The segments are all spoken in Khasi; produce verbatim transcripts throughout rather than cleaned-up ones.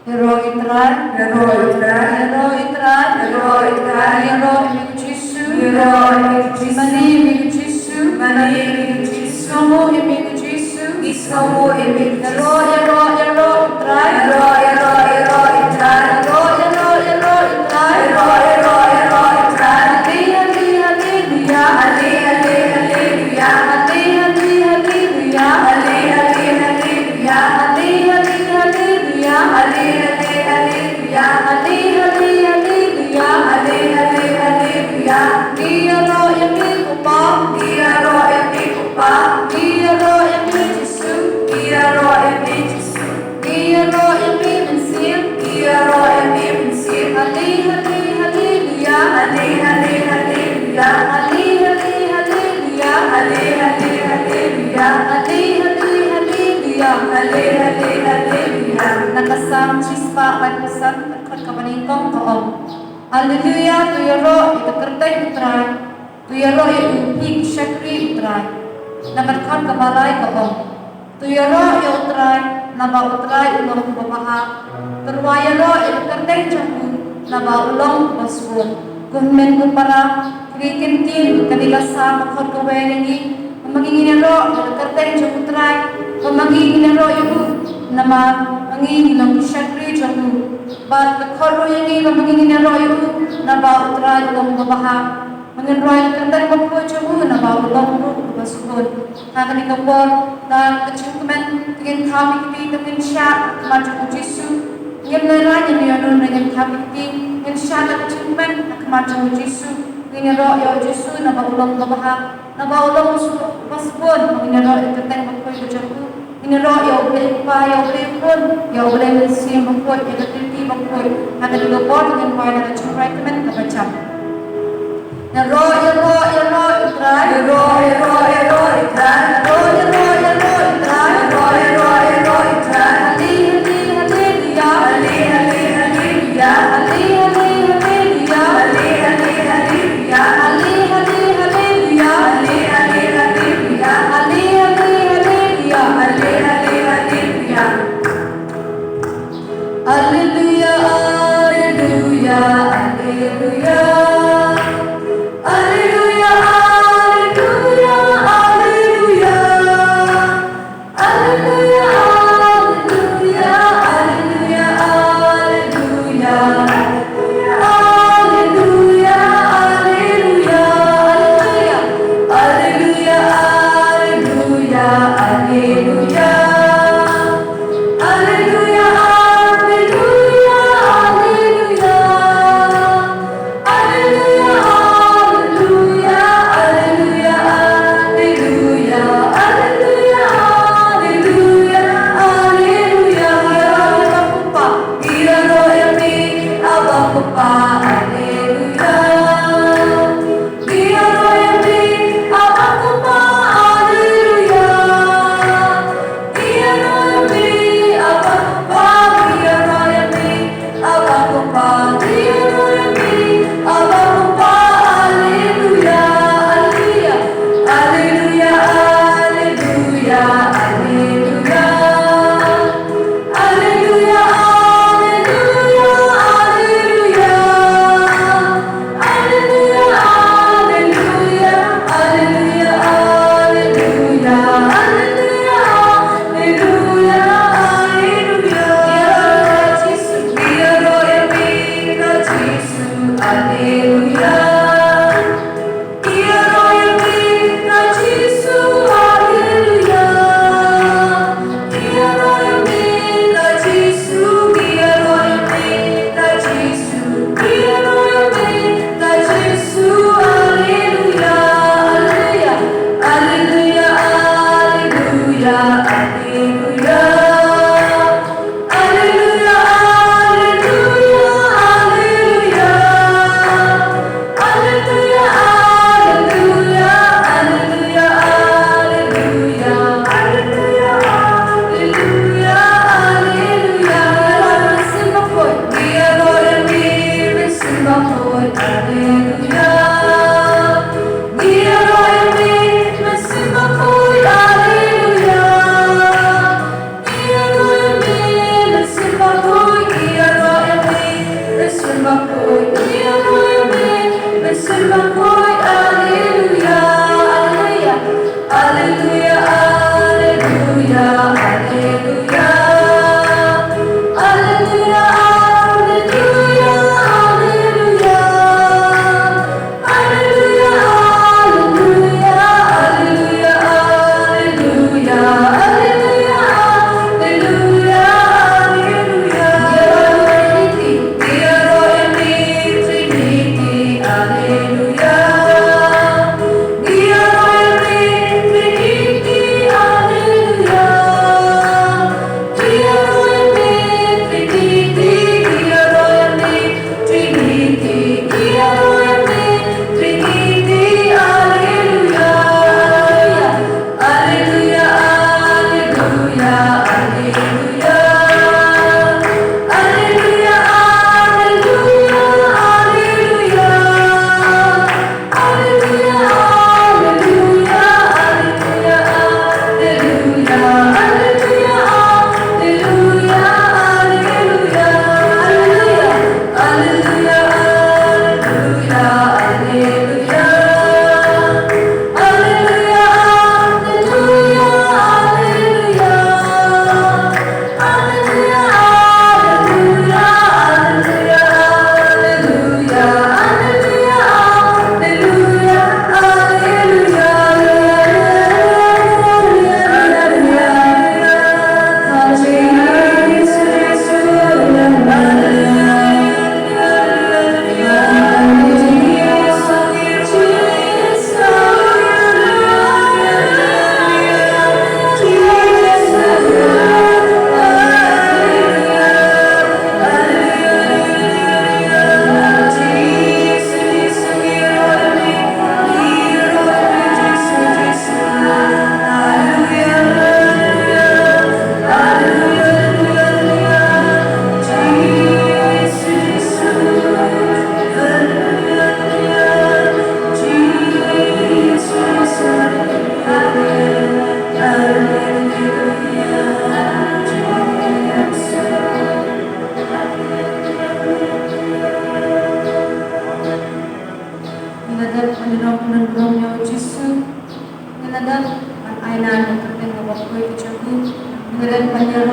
Ïaroh ïa u Trai. Ïaroh ïa u Trai. Ïaroh ïa u Trai. Ïaroh ïa u Trai. Ïaroh ïa u Jisu. Ïaroh ïa u Jisu. Mane ïa u Jisu. Mane ïa u Jisu. Sngewnguh ïa u Jisu. Sngewnguh ïa u Jisu. Ïaroh, ïaroh, ïaroh ïa u Trai. Ïaroh, ïaroh, ïaroh ïa u Trai. Ïaroh, ïaroh, ïaroh ïa u Trai. Ïaroh, ïaroh, ïaroh ïa u Trai. Halli, halli, halleluia. Halli, halli, halleluia. Halli, halli, halleluia. Halli, halli, halleluia. Halli, halli, halleluia. Halli, halli, halleluia. Halli, halli, halleluia. Halli, halli, halleluia. Ngi ïaroh ïa me ko Pa. Ngi ïaroh ïa me ko Pa. Ngi ïaroh ïa me Jisu. Ngi ïaroh ïa me Jisu. Ngi ïaroh ïa me Mynsiem. Ngi ïaroh ïa me Mynsiem. Halli, halli, halleluia. Halli, halli, halleluia. Halli, halli, halleluia. Halli, halli, halleluia. Halli, halli, halleluia. Halli, halli, halleluia. Na ka Salm shispah laiphew san, ka dkhot kaba nyngkong ka ong: Halleluia, to ïaroh ïa ka kyrteng u Trai. To ïaroh ïa u, phi ki shakri u Trai. Na ka dkhot kaba lai ka ong: To ïaroh ïa u Trai, naba u Trai u long uba bha. To rwai ïaroh ïa ka kyrteng jong u, naba u long uba sngewbha. Ko hynmen ko para, kine ki ktien, kane ka Salm ka khot kawei ïa ngi, ba ma ngi ngin ïaroh ïa ka kyrteng jong u Trai, ba ma ngi ngin ïaroh ïa u, namar ma ngi ngi long ki shakri jong u. Bad ka khot ruh ïa ngi ba ma ngi ngin ïaroh ïa u, naba u Trai u long uba bha. Ba ngin rwai ïa ka kyrteng bakhuid jong u, naba u long ruh uba sngewbha. Ha kane ka por, da ka jingkmen, to ngin thaw ki kti, to ngin shah ha khmat jong u Jisu. Ngim lehraiñ ïa u ïano, ngin thaw ki kti, ngin shah da ka jingkmen ha khmat jong u Jisu. Ngin ïaroh ïa u Jisu, naba u long uba bha, naba u long uba sngewbha. Ngin ïaroh ïa ka kyrteng bakhuid ka jong u. Ngin ïaroh ïa U Blei Kpa, ïa U Blei Khun, ïa U Blei Mynsiem Bakhuid, ïa ka Trinity bakhuid. Ha kane ka por ngin rwai da ka jingkmen kaba jam. Ïaroh, ïaroh, ïaroh ïa u Trai. Ïaroh, ïaroh, ïaroh ïa u Trai. Ïaroh, ïaroh, ïaroh ïa u Trai. Ïaroh, ïaroh, ïaroh ïa u Trai. Halli, halli, halleluia. Halli, halli, halleluia. Halli, halli, halleluia. Halli, halli, halleluia. Halli, halli, halleluia. Halli, halli, halleluia. Halli, halli, halleluia. Halli, halli, halleluia. Alleluia, alleluia, alleluia. Alleluia, alleluia, alleluia. Alleluia, alleluia, alleluia, alleluia. Alleluia, alleluia, alleluia. Alleluia, alleluia, alleluia. Alleluia, alleluia, alleluia.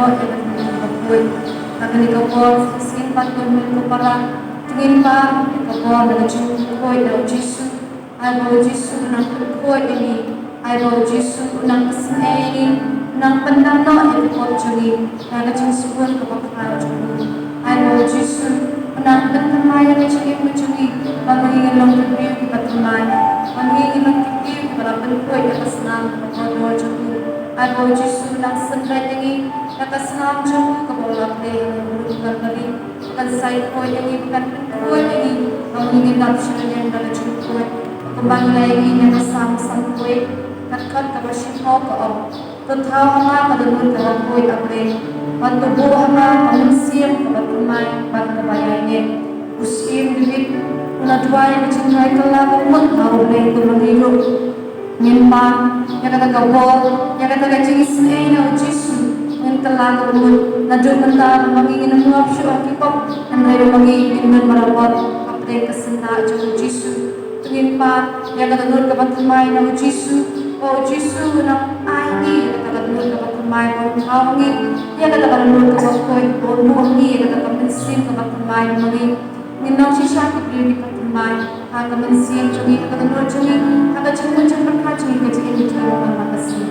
Ïa kane ka bor shisien pat, to ngin pynpaw ïa ka bor na ka jingpynkhuid na u Jisu. Ai ba u Jisu u nang pynkhuid ïa ngi. Ai ba u Jisu u nang pynsngew ïa ngi, u nang pyndam noh ïa ka pop jong ngi na ka jingsbun kaba khraw jong u. Ai ba u Jisu u nang pynthymmai ïa ka jingim ka jong ngi, ba ma ngi ngin long ki briew kiba thymmai, ba ma ngi ngin long ki briew kiba la pynkhuid ïa ka snam kaba kordor jong u. Ai ba u Jisu u nang synreit ïa ngi da ka snam jong u kaba u la plie ha ka krus Kalbari. Kan sa khuid ïa ngi, kan pynkhuid ïa ngi, ba ma ngi ngin dap sha ka liang da ka jingkhuid. Kumba ngi la ïohi na ka Salm sanphew wei, ka dkhot kaba shiphew ka ong: To thaw ha nga ka dohnud kaba khuid, A Blei, bad to buh ha nga ka mynsiem kaba thymmai bad kaba ïaineh. U Syiem David u la duwai ka jingduwai: Kylla ka mut ha U Blei, to ma ngi ruh ngin pan ïa kata ka bor, ïa kata ka jingisynei na u Jisu. Ngin kylla ka mut naduh mynta, ba ma ngi ngin ym ngop shuh ha ki pop, hynrei ba ma ngi ngin don barabor hapdeng ka syndah jong u Jisu. To ngin pan ïa ka dohnud kaba thymmai na u Jisu, ba u Jisu u nang ai ïa ngi ïa kata ka dohnud kaba thymmai, ba un thaw ïa ngi ïa kata ka dohnud kaba khuid, ba un buh ïa ngi ïa kata ka mynsiem kaba thymmai, ba ma ngi ngin long shisha ki briew kiba thymmai ha ka mynsiem jong ngi, ha ka dohnud jong ngi, ha ka jingmut jingpyrkhat jong ngi, ka jingim jong ngi man la ka sngi.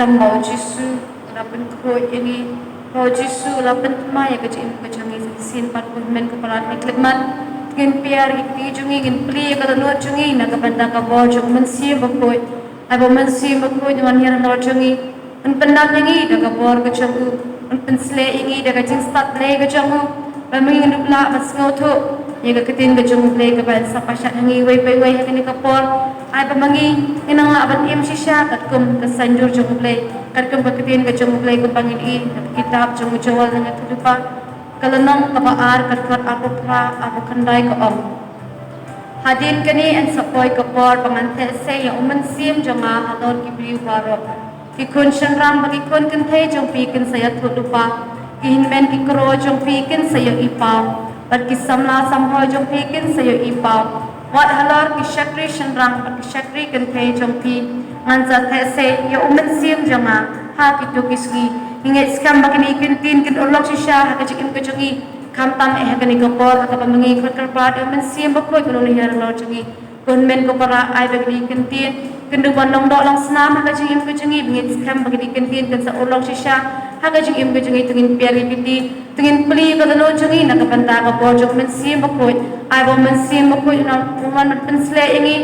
Ba u Jisu u la pynkhuid ïa ngi, ba u Jisu u la pynthymmai ïa ka jingim ka jong ngi. Sa shisien pat ko hynmen ko para, ngin klet man, ngin pdiang ïa ki kti jong ngi, ngin plie ïa ka dohnud jong ngi na ka bynta ka bor jong u Mynsiem Bakhuid. Ai ba u Mynsiem Bakhuid un wan hiar halor jong ngi, un pyndap ïa ngi da ka bor ka jong u, un pynsleh ïa ngi da ka jingstad Blei ka jong u, ba ma ngi ngin dup lah ban sngewthuh ïa ka ktien ka jong u Blei kaba yn sa pynshad ha ngi iwei pa iwei ha kane ka por. Ai ba ma ngi ngin nang lah ban im shisha katkum ka saiñdur jong u Blei, katkum ka ktien ka jong u Blei kaba ngin ïohi ha ka kitab jong u Joel, ngan ïathuh lypa, ka lynnong kaba ar, ka dkhot arphew phra, arphew khyndai, ka ong: Hadien kane yn sa poi ka por ba ngan theh sei ïa u Mynsiem jong nga halor ki briew baroh. Ki khun shynrang bad ki khun kynthei jong phi kin sa ïathuh lypa, ki hynmen ki kro jong phi kin sa ïohi paw, bad ki samla samhoi jong phi kin sa ïohi paw. Wat halor ki shakri shynrang bad ki shakri kynthei jong phi ngan sa theh sei ïa u Mynsiem jong nga ha kito ki sngi. Ngi ngeit skhem ba kine ki ktien kin urlong shisha ha ka jingim ka jong ngi, khamtam eh ha kane ka por ha kaba ma ngi khot kyrpad ïa u Mynsiem Bakhuid un wan hiar halor jong ngi. Ko hynmen ko para, ai ba kine ki ktien kin dup ban long doh long snam ha ka jingim ka jong ngi. Ba ngi ngeit skhem ba kine ki ktien kin sa urlong shisha ha ka jingim ka jong ngi. To ngin pdiang ïa ki kti, to ngin plie ïa ka dohnud jong ngi na ka bynta ka bor jong u Mynsiem Bakhuid. Ai ba u Mynsiem Bakhuid un wan, un wan ban pynsleh ïa ngi,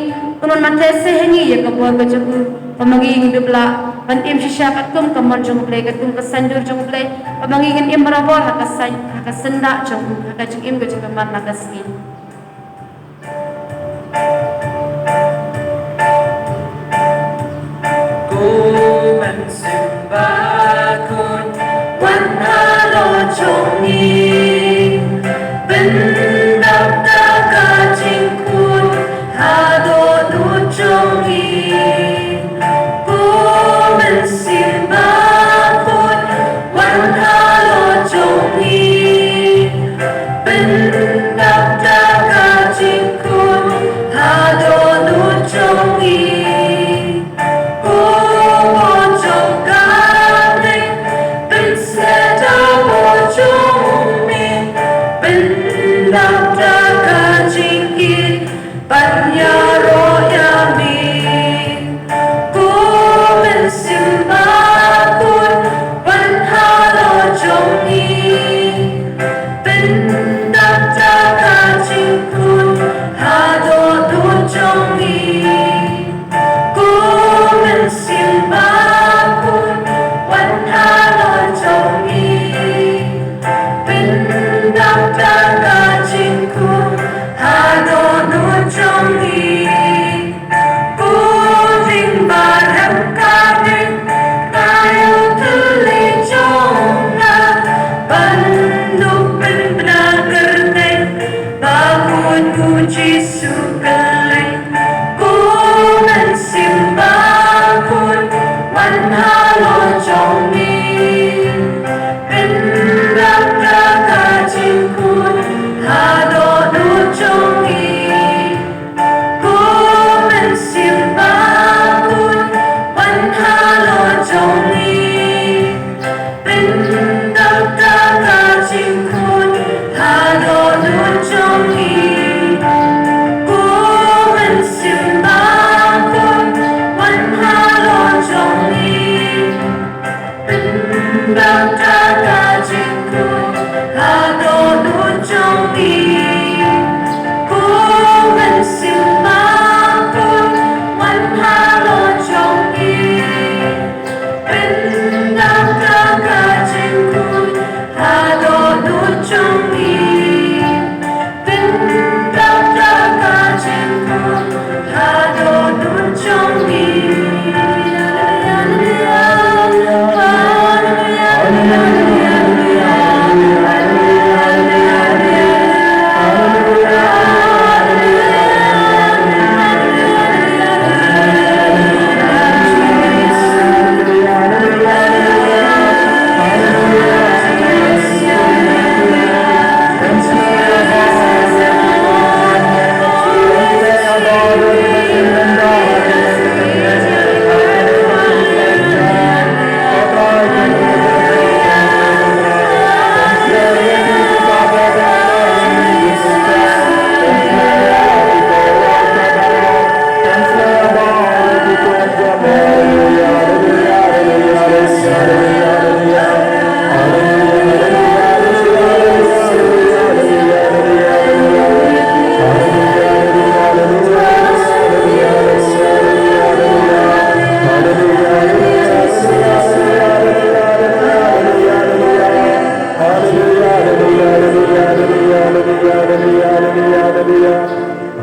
un wan ban theh sei ha ngi ïa ka bor ka jong u, ba ma ngi ngin dup lah ban im shisha katkum ka mon jong u Blei, katkum ka saiñdur jong u Blei, ba ma ngi ngin im barabor ha ka saiñ, ha ka syndah jong u ha ka jingim ka jong ngi man la ka sngi. Ko Mynsiem Bakhuid, wan halor jong ngi, pyndap da ka jingkhuid ha dohnud jong ngi. Ko Mynsiem Bakhuid, wan halor jong ngi, pyndap da ka jingkhuid ha dohnud jong ngi. Ko bor jong ka Blei, pynsngewthuh bor jong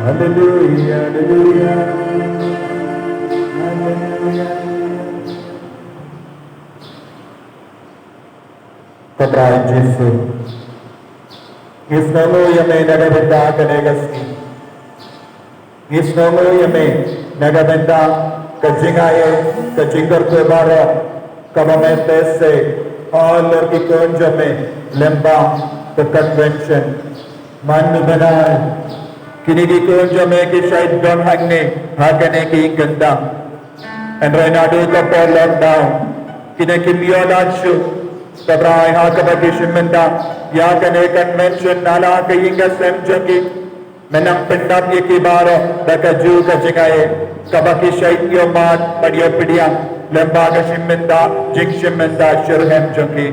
Haleluya, haleluya, haleluya. Ko Trai Jisu, ngi sngewnguh ïa me na ka bynta kane ka sngi. Ngi sngewnguh ïa me na ka bynta ka jingai, ka jingkyrkhu baroh kaba me pynbeit halor ki khun jong me lyngba ka convention. Mano ba nai, kine ki khun jong me ki shait don hangne ha kane ka ïing kata. Hynrei naduh ka por lockdown, kine kim ïoh lad shuh, ko Trai, ha kaba ki shim bynta ïa kane ka convention na la ka ïing ka sem jong ki. Me nang pyndap ïa ki baroh da kajuh ka jingai kaba ki shait ïoh mad bad ïoh pdiang lyngba ka shim bynta, jingshim bynta shitrhem jong ki.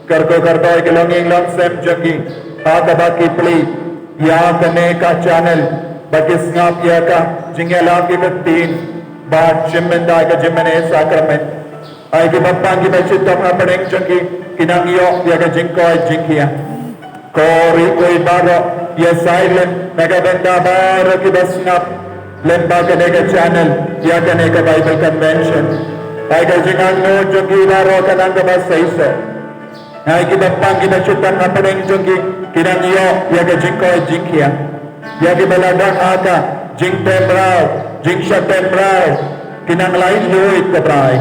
Kyrkhu kyrdoh ïa ki longïing longsem jong ki ha kaba ki plie ïa kane ka channel ba ki sngap ïa ka jingïalap ïa ka ktien bad shim bynta ïa ka jingmane sakramen. Ai kiba pang kiba shitom hapdeng jong ki, ki nang ïoh ïa ka jingkoit jingkhiah. Ko Trai, ko baroh, ïa silent na ka bynta baroh kiba sngap lyngba kane ka channel ïa kane ka Bible Convention. Ai ka jingangnud jong ki baroh ka nang kaba seisoh. Ai kiba pang kiba shitom hapdeng jong ki, ki nang ïoh ïa ka jingkoit jingkhiah. Ïa kiba la don ha ka jingpynmraw, jingshah pynmraw, ki nang laitluid, ko Trai.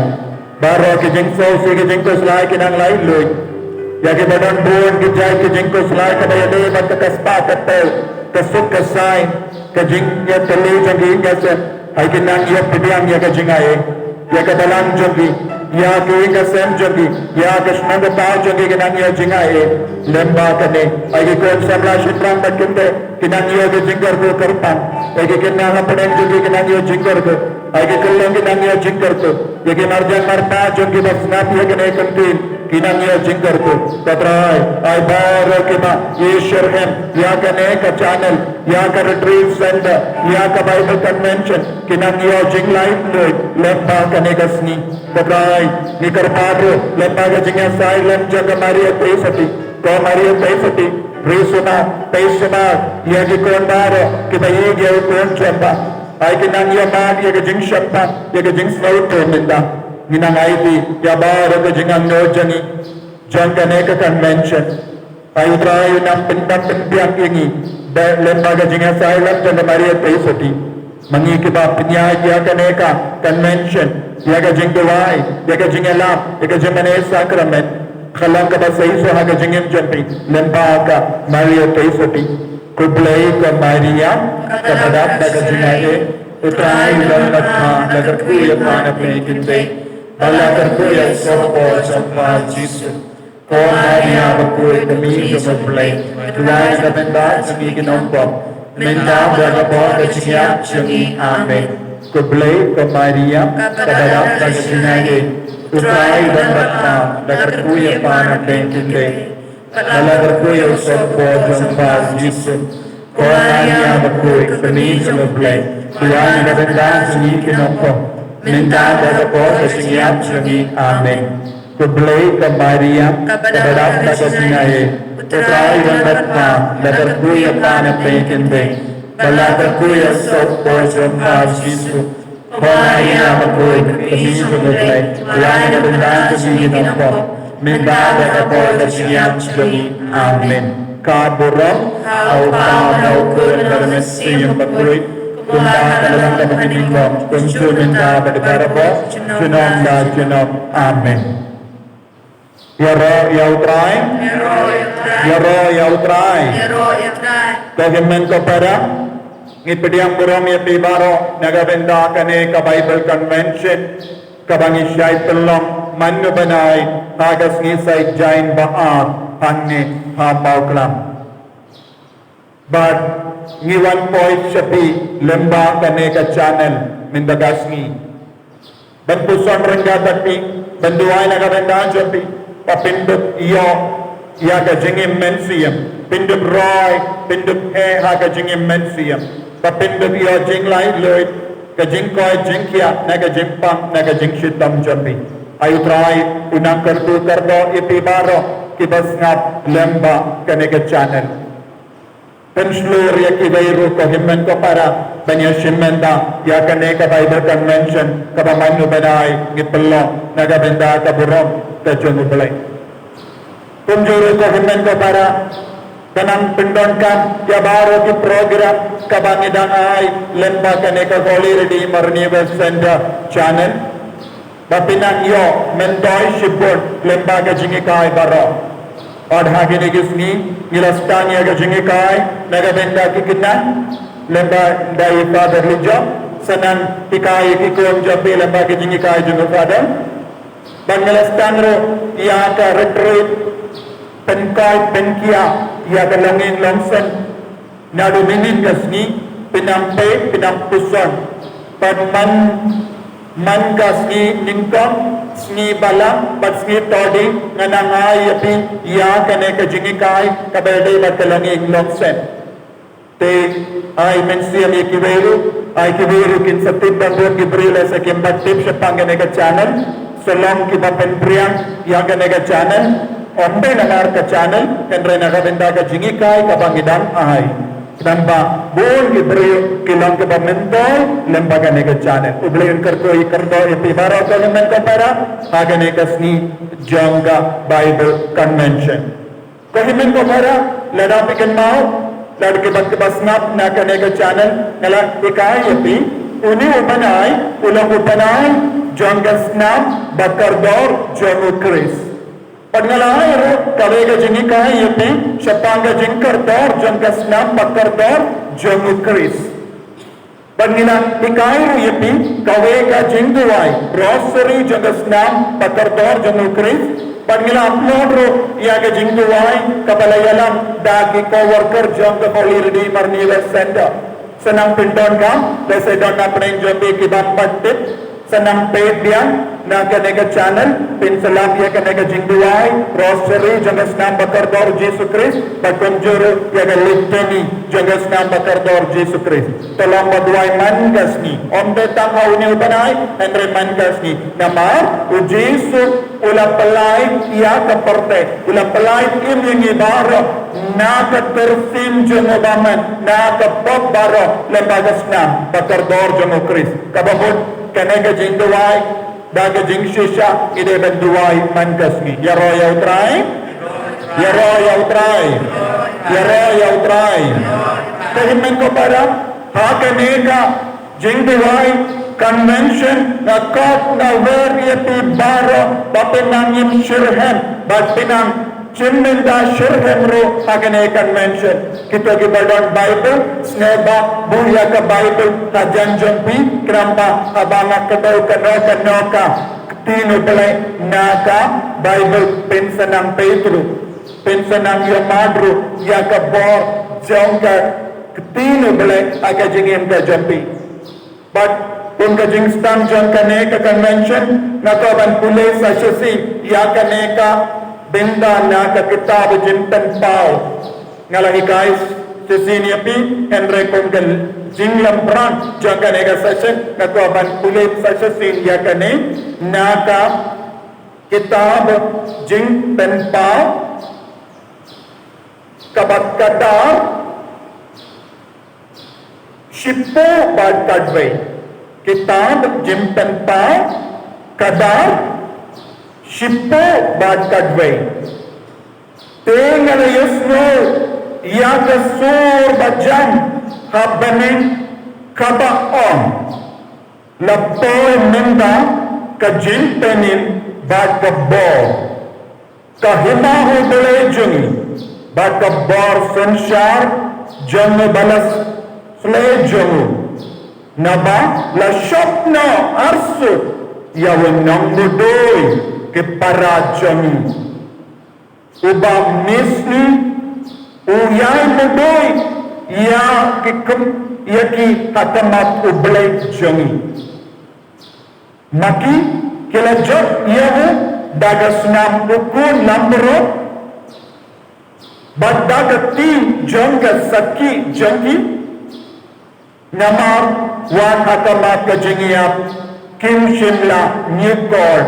Baroh ki jingsngewsih ki jingkhuslai ki nang laitluid. Ïa kiba don bun ki jait ki jingkhuslai kaba ïadei bad ka spah ka teh, ka suk ka saiñ, ka jingïatylli jong ki ïing ka sem, ai ki nang ïoh pdiang ïa ka jingai ïa ka balang jong ki, ïa ka ïing ka sem jong ki, ïa ka shnong ka thaw jong ki, ki nang ïoh jingai lyngba kane. Ai ki khun samla shynrang bad kynthei ki nang ïoh ka jingkyrkhu kyrpang. Ai ki khynnah hapdeng jong ki ki nang ïoh jingkyrkhu. Ai ki khyllung ki nang ïoh jingkyrkhu. Ïa ki marjan marpa jong ki ba sngap ïa kane ka ktien ki nang ïoh jingkyrkhu. Ko Trai, ai baroh kiba ïashitrhem ïa kane ka channel, ïa ka retreat center, ïa ka Bible convention, ki nang ïoh jinglaitluid lyngba kane ka sngi. Ko Trai, ngi kyrpad ruh lyngba ka jingïasaid lem jong ka Maria Theisotti. Ko Maria Theisotti, riewsumar, theisotti ïa ki khun baroh kiba ïeit ïa u khun jong pha. Ai ki nang ïoh mad ïa ka jingshemphang, ïa ka jingsngewthuh mynta. Ngi nang aiti ïa baroh ka jingangnud jong ngi jong kane ka convention. Ai u Trai, u nang pyndap pynbiang ïa ngi da lyngba ka jingïasaid lem jong ka Maria Theisotti. Ma ngi kiba pynïaid ïa kane ka convention, ïa ka jingduwai, ïa ka jingïalap, ïa ka jingmane sakramen, ka long kaba seisoh ha ka jingim jong phi lyngba ka Maria Theisotti. Khublei ko Maria, kaba dap da ka jingaiei, u Trai u don bad pha, la kyrkhu ïa pha na pdeng ki kynthei, bad la kyrkhu ïa u sohpor jong pha Jisu. Ko Maria bakhuid, ka Kmie jong U Blei, duwai na ka bynta jong ngi ki nongpop, mynta bad ha ka por ka jingïap jong ngi. Amen. Khublei ko Maria, kaba dap da ka jingaiei, u Trai u don bad pha, la kyrkhu ïa pha na pdeng ki kynthei, bad la kyrkhu ïa u sohpor jong pha Jisu. Ko Maria bakhuid, ka Kmie jong U Blei, duwai na ka bynta jong ngi ki nongpop, mynta bad ha ka por ka jingïap jong ngi. Amen. Khublei ko Maria, kaba dap da ka jingaiei, u Trai u don bad pha, la kyrkhu ïa pha na pdeng ki kynthei, bad la kyrkhu ïa u sohpor jong pha Jisu. Ko Maria bakhuid, ka Kmie jong U Blei, duwai na ka bynta jong ngi ki nongpop, mynta bad ha ka por ka jingïap jong ngi. Amen. Ka burom ha U Kpa, ha U Khun bad ha U Mynsiem Bakhuid, kumba ka la long ha kaba nyngkong, kumjuh mynta bad barabor, junom la junom. Amen. Ïaroh ïa U Trai. Ïaroh ïa U Trai. Ko hynmen ko para, ngi pdiang burom ïa phi baroh na ka bynta kane ka Bible Convention kaba ngi shait pynlong mynno bnai ha ka sngi Saitjaiñ ba ar hangne ha Mawklam. Bad ngi wan poi sha phi lyngba kane ka channel mynta ka sngi, ban puson ryngkat bad phi, ban duwai na ka bynta jong phi, ba phin dup ïoh ïa ka jingim mynsiem, phin dup roi, phin dup heh ha ka jingim mynsiem, ba phin dup ïoh jinglaitluid, ka jingkoit jingkhiah na ka jingpang na ka jingshitom jong phi. Ai U Trai u nang kyrkhu kyrdoh ïa phi baroh kiba sngap lyngba kane ka channel. Pynshlur ïa kiwei ruh ko hynmen ko para ban ïa shim bynta ïa kane ka Bible Convention kaba mynta u bnai ngi pynlong na ka bynta ka burom ka jong U Blei. Kumjuh ruh ko hynmen ko para, kan nang pyndonkam ïa baroh ki program kaba ngi dang ai lyngba kane ka Holy Redeemer Renewal Center channel. Ba phin nang ïoh myntoi shibun lyngba ka jinghikai baroh. Bad ha kine ki sngi ngi la sdang ïa ka jinghikai na ka bynta ki khynnah lyngba da i Father Lijop, sa nang hikai ïa ki khun jong phi lyngba ka jinghikai jong u Father. Bad ngi la sdang ruh ïa ka retreat pynkoit pynkiah ïa ka longïing longsen. Naduh mynhynnin ka sngi phin nang peit phin nang puson. Bad man, man ka sngi nyngkong, sngi balang bad sngi tohding ngan nang ai ïa phi ïa kane ka jinghikai kaba ïadei bad ka longïing longsen. Te ai mynsiem ïa kiwei ruh, ai kiwei ruh kin sa tip bun ki briew lehse kim pat tip shaphang kane ka channel. Sa long kiba pynpriang ïa kane ka channel. Ym dei namar ka channel, hynrei na ka bynta ka jinghikai kaba ngi dang ai. Khnang ba bun ki briew ki long kiba myntoi lyngba kane ka channel. U Blei un kyrkhu ïa kyrdoh ïa phi baroh ko hynmen ko para ha kane ka sngi jong ka Bible Convention. Ko hynmen ko para, lada phi kynmaw, lada kiba, kiba sngap na kane ka channel, nga la hikai ïa phi, une u bnai u long u bnai jong ka snam bakordor jong U Khrist. Bad nga la ai ruh kawei ka jinghikai ïa phi shaphang ka jingkordor jong ka snam bakordor jong U Khrist. Bad ngi la hikai ruh ïa phi kawei ka jingduwai, Rosary jong ka snam bakordor jong U Khrist. Bad ngi la upload ruh ïa ka jingduwai kaba la ïalam da ki co-worker jong ka Holy Redeemer Renewal Center. Sa nang pyndonkam, lehse don na pdeng jong phi ki bym pat tip. Sa nang peit biang na kane ka channel, phin sa lap ïa kane ka jingduwai, Rosary jong ka snam bakordor Jisu Khrist, bad kumjuh ruh ïa ka Litany jong ka snam bakordor Jisu Khrist. To long ba duwai man ka sngi. Ym dei tang ha une u bnai, hynrei man ka sngi. Namar u Jisu u la pynlait ïa ka pyrthei, u la pynlait im ïa ngi baroh na ka tyrsim jong u bymman, na ka pop baroh, lyngba ka snam bakordor jong U Khrist. Kaba mut kane ka jingduwai da ka jingshisha ngi dei ban duwai man ka sngi. Ïaroh ïa U Trai. Ïaroh ïa U Trai. Ïaroh ïa U Trai. Ko hynmen ko para, ha kane ka jingduwai convention nga khot nga wer ïa phi baroh ba phin nang im shitrhem bad phin nang shim bynta shitrhem ruh ha kane ka convention. Kito kiba don Bible, sngewbha buh ïa ka Bible hajan jong phi, khnang ba haba nga kdew kano kano ka ktien U Blei na ka Bible, phin sa nang peit ruh, phin sa nang ïohmad ruh ïa ka bor jong ka ktien U Blei ha ka jingim ka jong phi. Bad kum ka jingsdang jong kane ka convention, nga kwah ban pule sa shisien ïa kane ka bynta na ka kitab Jingpynpaw. Nga la hikai shisien ïa phi, hynrei kum ka jinglambrang jong kane ka session, nga kwah ban pule sa shisien ïa kane na ka kitab Jingpynpaw, kaba kdar shiphew bad khatwei. Kitab Jingpynpaw kdar shiphew bad khatwei. Te nga la ïohsngew ïa ka sur ba jam ha bneng kaba ong, la poi mynta ka jingpynim bad ka bor, ka hima U Blei jong ngi, bad ka bor synshar jong u ba la sleh jong u. Naba la shop noh arsut ïa u nongmudui ki para jong ngi, uba misni u ïai mudui ïa ki kum, ïa ki ha khmat U Blei jong ngi. Ma ki, ki la jop ïa u da ka snam u khun langbrot bad da ka kti jong ka sakhi jong ki. Namar wat ha khmat ka jingïap kim shym la ñiewkor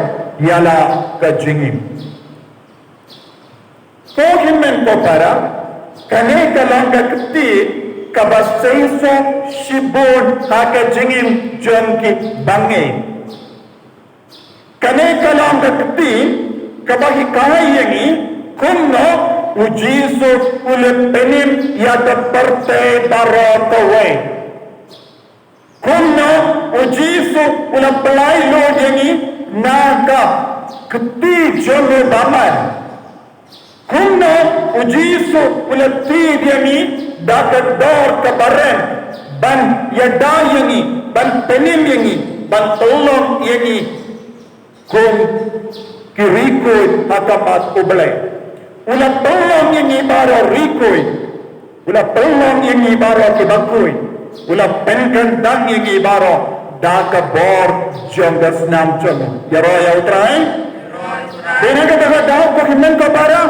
ïa la ka jingim. Ko hynmen ko para, Kane ka long ka kti kaba seisoh shibun ha ka jingim jong ki bangeit. Kane ka long ka kti kaba hikai ïa ngi kumno u Jisu u la pynim ïa ka pyrthei baroh kawei. Kumno u Jisu u la pynlait lut ïa ngi na ka kti jong u bamon. Kumno u Jisu u la thied ïa ngi da ka dor kaba rem ban ïada ïa ngi, ban pynim ïa ngi, ban pynlong ïa ngi kum ki riew khuid ha khmat U Blei. U la pynlong ïa ngi baroh riew khuid. U la pynlong ïa ngi baroh ki bakhuid. U la pynkyndan ïa ngi baroh da ka bor jong ka snam jong u. Ïaroh ïa U Trai. Dei na kata ka daw ko hynmen ko para.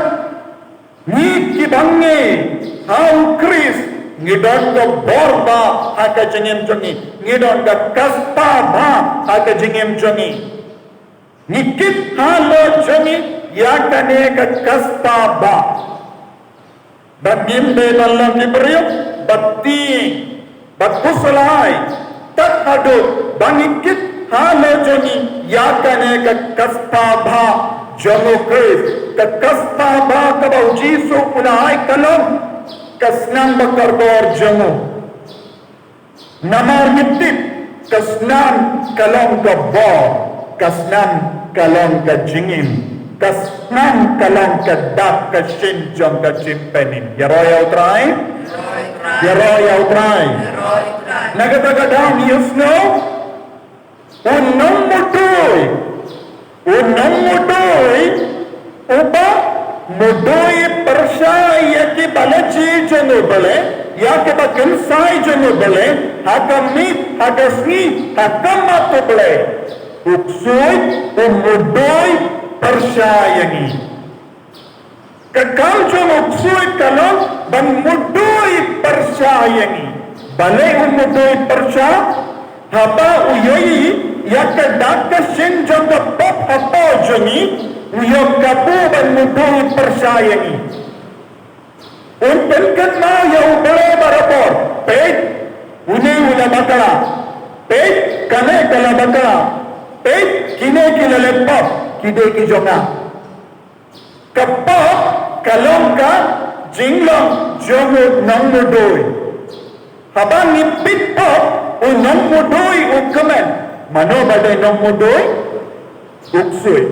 Ngi ki bangeit ha U Khrist ngi don ka bor ba ha ka jingim jong ngi. Ngi don ka kasta ba ha ka jingim jong ngi. Ngi kit halor jong ngi ïa kane ka kasta ba. Ba ngim dei ban long ki briew ba tieng, ba khuslai, tat haduh ba ngi kit halor jong ngi ïa kane ka kasta ba jong U Khrist, ka kasta ba kaba U Jisu u la ai ka long ka snam ba kordor jong u. Namar ngi tip ka snam ka long ka bor, ka snam ka long ka jingim, ka snam ka long ka dak ka shin jong ka jingpynim. Ïaroh ïa U Trai. Ïaroh ïa U Trai. Na kata ka daw ngi ïohsngew u nongmudui. U nongmudui uba mudui pyrshah ïa kiba la jia jong U Blei, ïa kiba kynsai jong U Blei, ha ka miet, ha ka sngi, ha khmat U Blei. U ksuid u mudui pyrshah ïa ngi. Ka kam jong u ksuid ka long ban mudui pyrshah ïa ngi. Balei u mudui pyrshah? Haba u ïohi ïa ka dak ka shin jong ka pop hapoh jong ngi, u ïoh kabu ban mudui pyrshah ïa ngi. Un pynkynmaw ïa U Blei barabor, peit, une u la bakla. Peit, kane ka la bakla. Peit, kine ki la leh pop, ki dei ki jong nga. Ka pop ka long ka jinglong jong u nongmudui. Haba ngi peit pop u nongmudui u kmen. Mano ba dei nongmudui? U ksuid.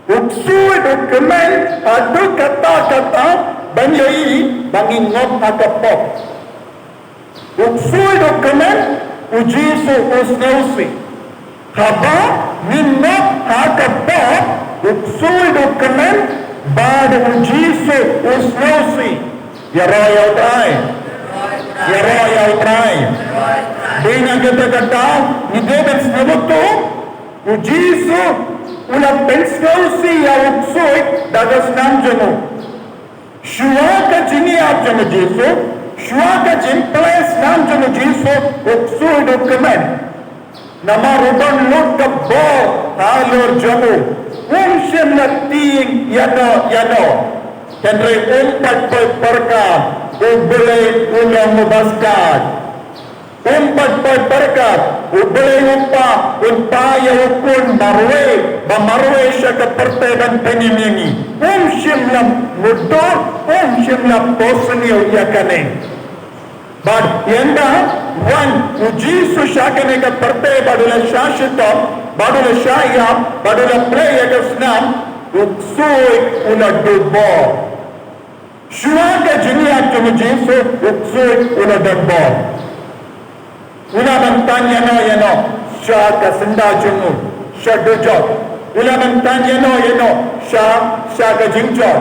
U ksuid u kmen haduh katta katta ban ïohi ba ngi ngop ha ka pop. U ksuid u kmen, u Jisu u sngewsih. Haba ngi ngop ha ka pop, u ksuid u kmen, bad u Jisu u sngewsih. Ïaroh ïa U Trai. Ïaroh ïa U Trai. Dei na kata ka daw ngi dei ban sngewthuh, u Jisu u la pynsngewsih ïa u ksuid da ka snam jong u. Shuwa ka jingïap jong u Jisu, shuwa ka jingpynlait snam jong u Jisu, u ksuid u kmen. Namar u don lut ka bor halor jong u. Um shym la tieng ïano ïano. Hynrei um pat poi pyrkhat, U Blei u long uba skhat. Um pat poi pyrkhat, U Blei u Kpa un phah ïa u Khun marwei ba marwei sha ka pyrthei ban pynim ïa ngi. Um shym la mudui, um shym la pyrshah ïa kane. Bad ynda wan u Jisu sha kane ka pyrthei bad u la shah shitom, bad u la shah ïap, bad u la plie ïa ka snam, u ksuid u la duh bor. Shuwa ka jingïap jong u Jisu, u ksuid u la don bor. U la ban tan ïano ïano sha ka syndah jong u, sha dujok. U la ban tan ïano ïano sha, sha ka jingjop.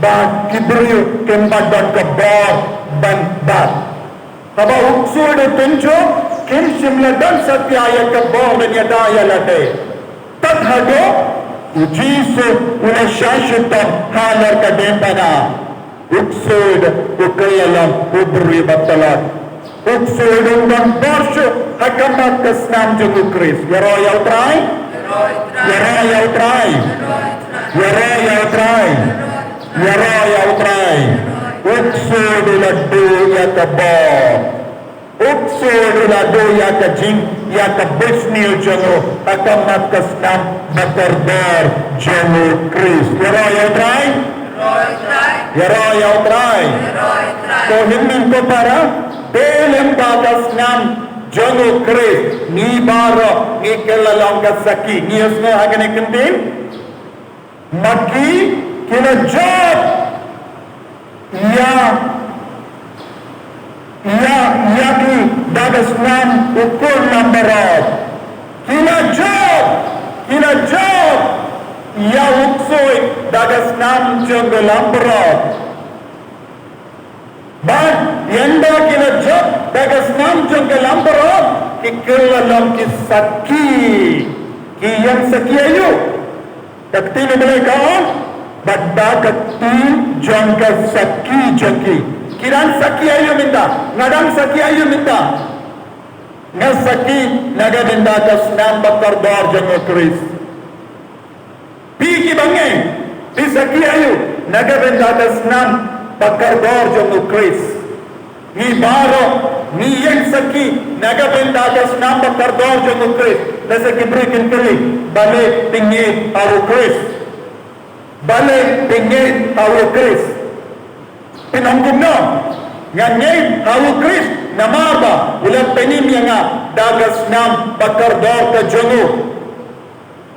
Ba ki briew kim pat don ka bor ban bat. Haba u ksuid u tynjuh, kim shym la don satia ïa ka bor ban ïada ïa lade. Tad haduh u Jisu u la shah shitom halor ka diengphna. U ksuid u kren ïa u briew ba tlot. U ksuid u don bor shuh ha khmat ka snam jong u Khrist. Ïaroh ïa U Trai. Ïaroh ïa U Trai. Ïaroh ïa U Trai. Ïaroh ïa U U ksuid u la duh ïa ka bor. U ksuid u la duh ïa ka jing, ïa ka buit sniew jong u ha khmat ka snam ba kordor jong u Khrist. Ïaroh ïa u Trai. Ïaroh ïa u Trai. Ko hynmen ko para, te lyngba ka snam jong u Khrist, ngi baroh ngi kylla long ka sakhi. Ngi ïohsngew ha kane ka ktien, ma ki, ki la jop ïa, ïa, ïa ki da ka snam u khun lambrot. Ki la jop, ki la jop ïa u ksuid da ka snam jong ka lambrot. Bad ynda ki la jop da ka snam jong ka lambrot, ki kylla long ki sakhi. Ki ïeng sakhi aïu? Ka ktien U Blei ka ong, bad da ka ktien jong ka sakhi jong ki. Ki dang sakhi aïu mynta? Nga dang sakhi aïu mynta? Nga sakhi na ka bynta ka snam ba kordor jong u Khrist. Phi ki bangeit, phi sakhi aïu na ka bynta ka snam ba kordor jong u Khrist? Ngi baroh ngi ïeng sakhi na ka bynta ka snam ba kordor jong u Khrist. Lehse ki briew kin kylli, balei phi ngeit ha u Khrist? Balei phi ngeit ha u Khrist? Phin ong kumno? Nga ngeit ha u Khrist namar ba u la pynim ïa nga da ka snam ba kordor ka jong u.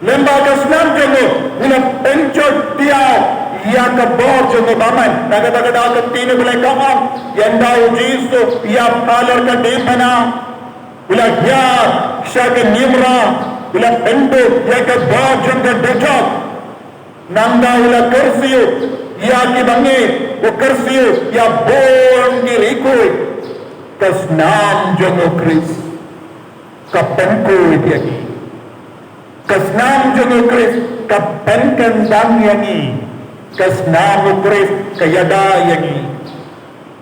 Lyngba ka snam jong u, u la pynjot thiaw ïa ka bor jong u bymman. Nangta ka ktien U Blei ka ong, ynda u Jisu u ïap halor ka diengphna, u la hiar sha ka niamra, u la pynduh ïa ka bor jong ka dujok. Nangta u la kyrsiew ïa ki bangeit, u kyrsiew ïa bun ki riewkhuid. Ka snam jong u Khrist ka pynkhuid ïa ngi. Ka snam jong u Khrist ka pynkyndang ïa ngi. Ka snam u Khrist ka ïada ïa ngi.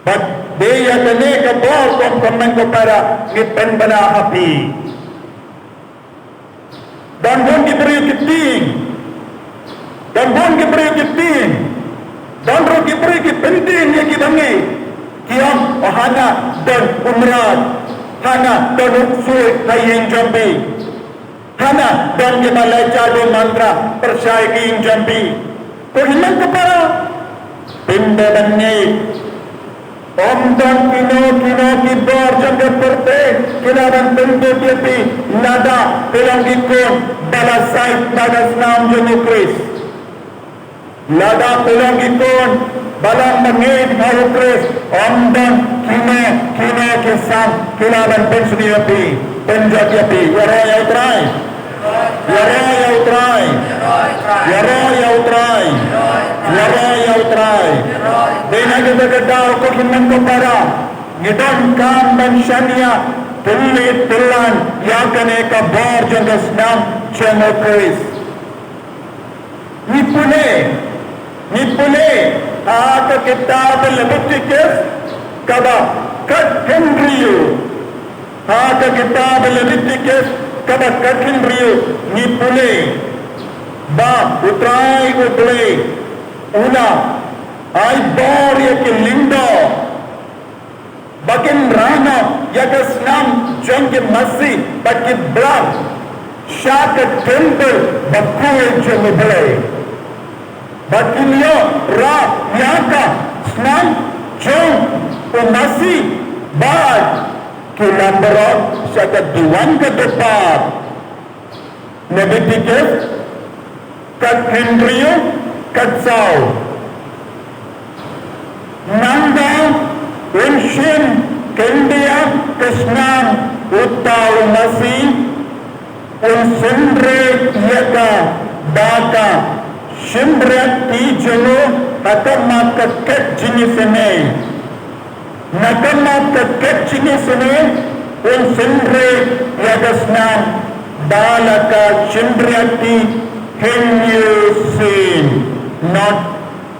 Bad dei ïa kane ka bor, ko hynmen ko para, ngi pynbna ha phi. Don bun ki briew ki tieng. Don bun ki briew ki tieng. Don ruh ki briew ki pyntieng ïa ki bangeit. Ki ong, o hana don u mrad, hana don u ksuid ha ïing jong phi. Hana don kiba leh jadu mantra pyrshah ïa ki ïing jong phi. Ko hynmen ko para, pynbna ban ngeit. Ym don kino kino ki bor jong ka pyrthei ki lah ban pynkhuid ïa phi lada phi long ki khun ba la sait da ka snam jong u Khrist. Lada phi long ki khun ba long ba ngeit ha u Khrist, ym don kino kino ki sam ki lah ban pynsniew ïa phi, pynjot ïa phi. Ïaroh ïa u Trai. Ïaroh ïa u Trai. Ïaroh ïa u Trai. Ïaroh ïa u Trai. Dei na kata ka daw ko hynmen ko para, ngi donkam ban shaniah tylli tyllan ïa kane ka bor jong ka snam jong u Khrist. Ngi pule, ngi pule ha ka kitab Leviticus kaba khathynriew. Ha ka kitab Leviticus kaba khathynriew ngi pule ba U Trai U Blei u la ai bor ïa ki lyngdoh ba kin rah noh ïa ka snam jong ki masi bad ki blang sha ka templ bakhuid jong U Blei. Bad kin ïoh rah ïa ka snam jong u masi bad ki lambrot sha ka duwan ka dkhot. Leviticus khathynriew, khatsaw. Nangta un shim khyndiat ka snam uta u masi, un synreit ïa ka da ka shympriahti jong u ha khmat ka khet jingisynei. Na khmat ka khet jingisynei un synreit ïa ka snam da la ka shympriahti hynñiew sien. Note,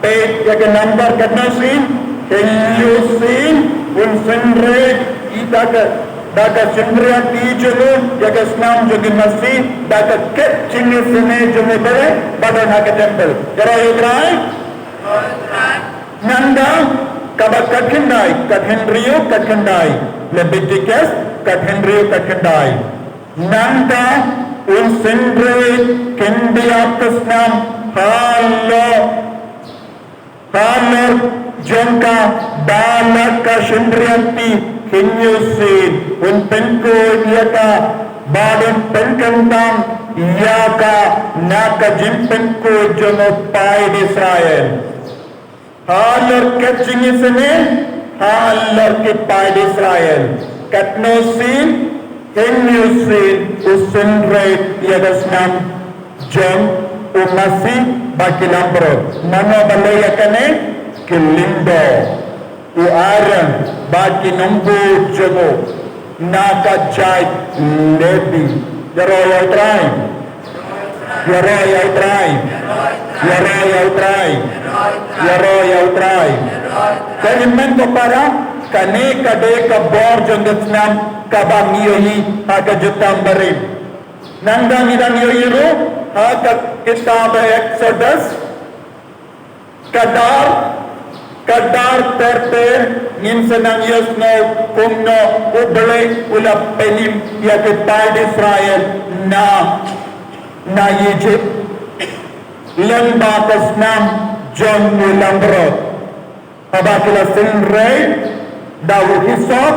peit ïa ka number katno sien, hynñiew sien, un synreit ïa ka da ka shympriahti jong u ïa ka snam jong ki masi da ka khet jingisynei jong U Blei ba don ha ka templ. Ïaroh ïa U Trai. Nangta Kaba khatkhyndai, khathynriew, khatkhyndai. Leviticus, khathynriew, khatkhyndai. Nangta un synreit khyndiat ka snam halor, halor jong ka, ba la ka shynriat ti hynñiew sien. Un pynkhuid ïa ka, bad un pynkyntang ïa ka na ka jingpynkhuid jong u paid Israel. Halor ka jingisynei, halor ki paid Israel. Katno sien, hynñiew sien, u synreit ïa ka snam jong u masi bad ki langbrot. Mano ba leh ïa kane? Ki lyngdoh. U Aaron bad ki nongbud jong u na ka jaid Lebi. Ïaroh ïa u Trai. Ïaroh ïa u Trai. Ïaroh ïa u Trai. Ïaroh ïa u Trai. Ko hynmen ko para, kane ka dei ka bor jong ka snam kaba ngi ïohi ha ka Jutang Barim. Nangta ngi dang ïohi ruh ha ka kitab Exodus. Ka dar, ka dar ter ter ngin sa nang ïohsngew kumno U Blei u la pynim ïa ki paid Israel na, na Egypt lyngba ka snam jong u langbrot. Haba ki la synreit da u hisop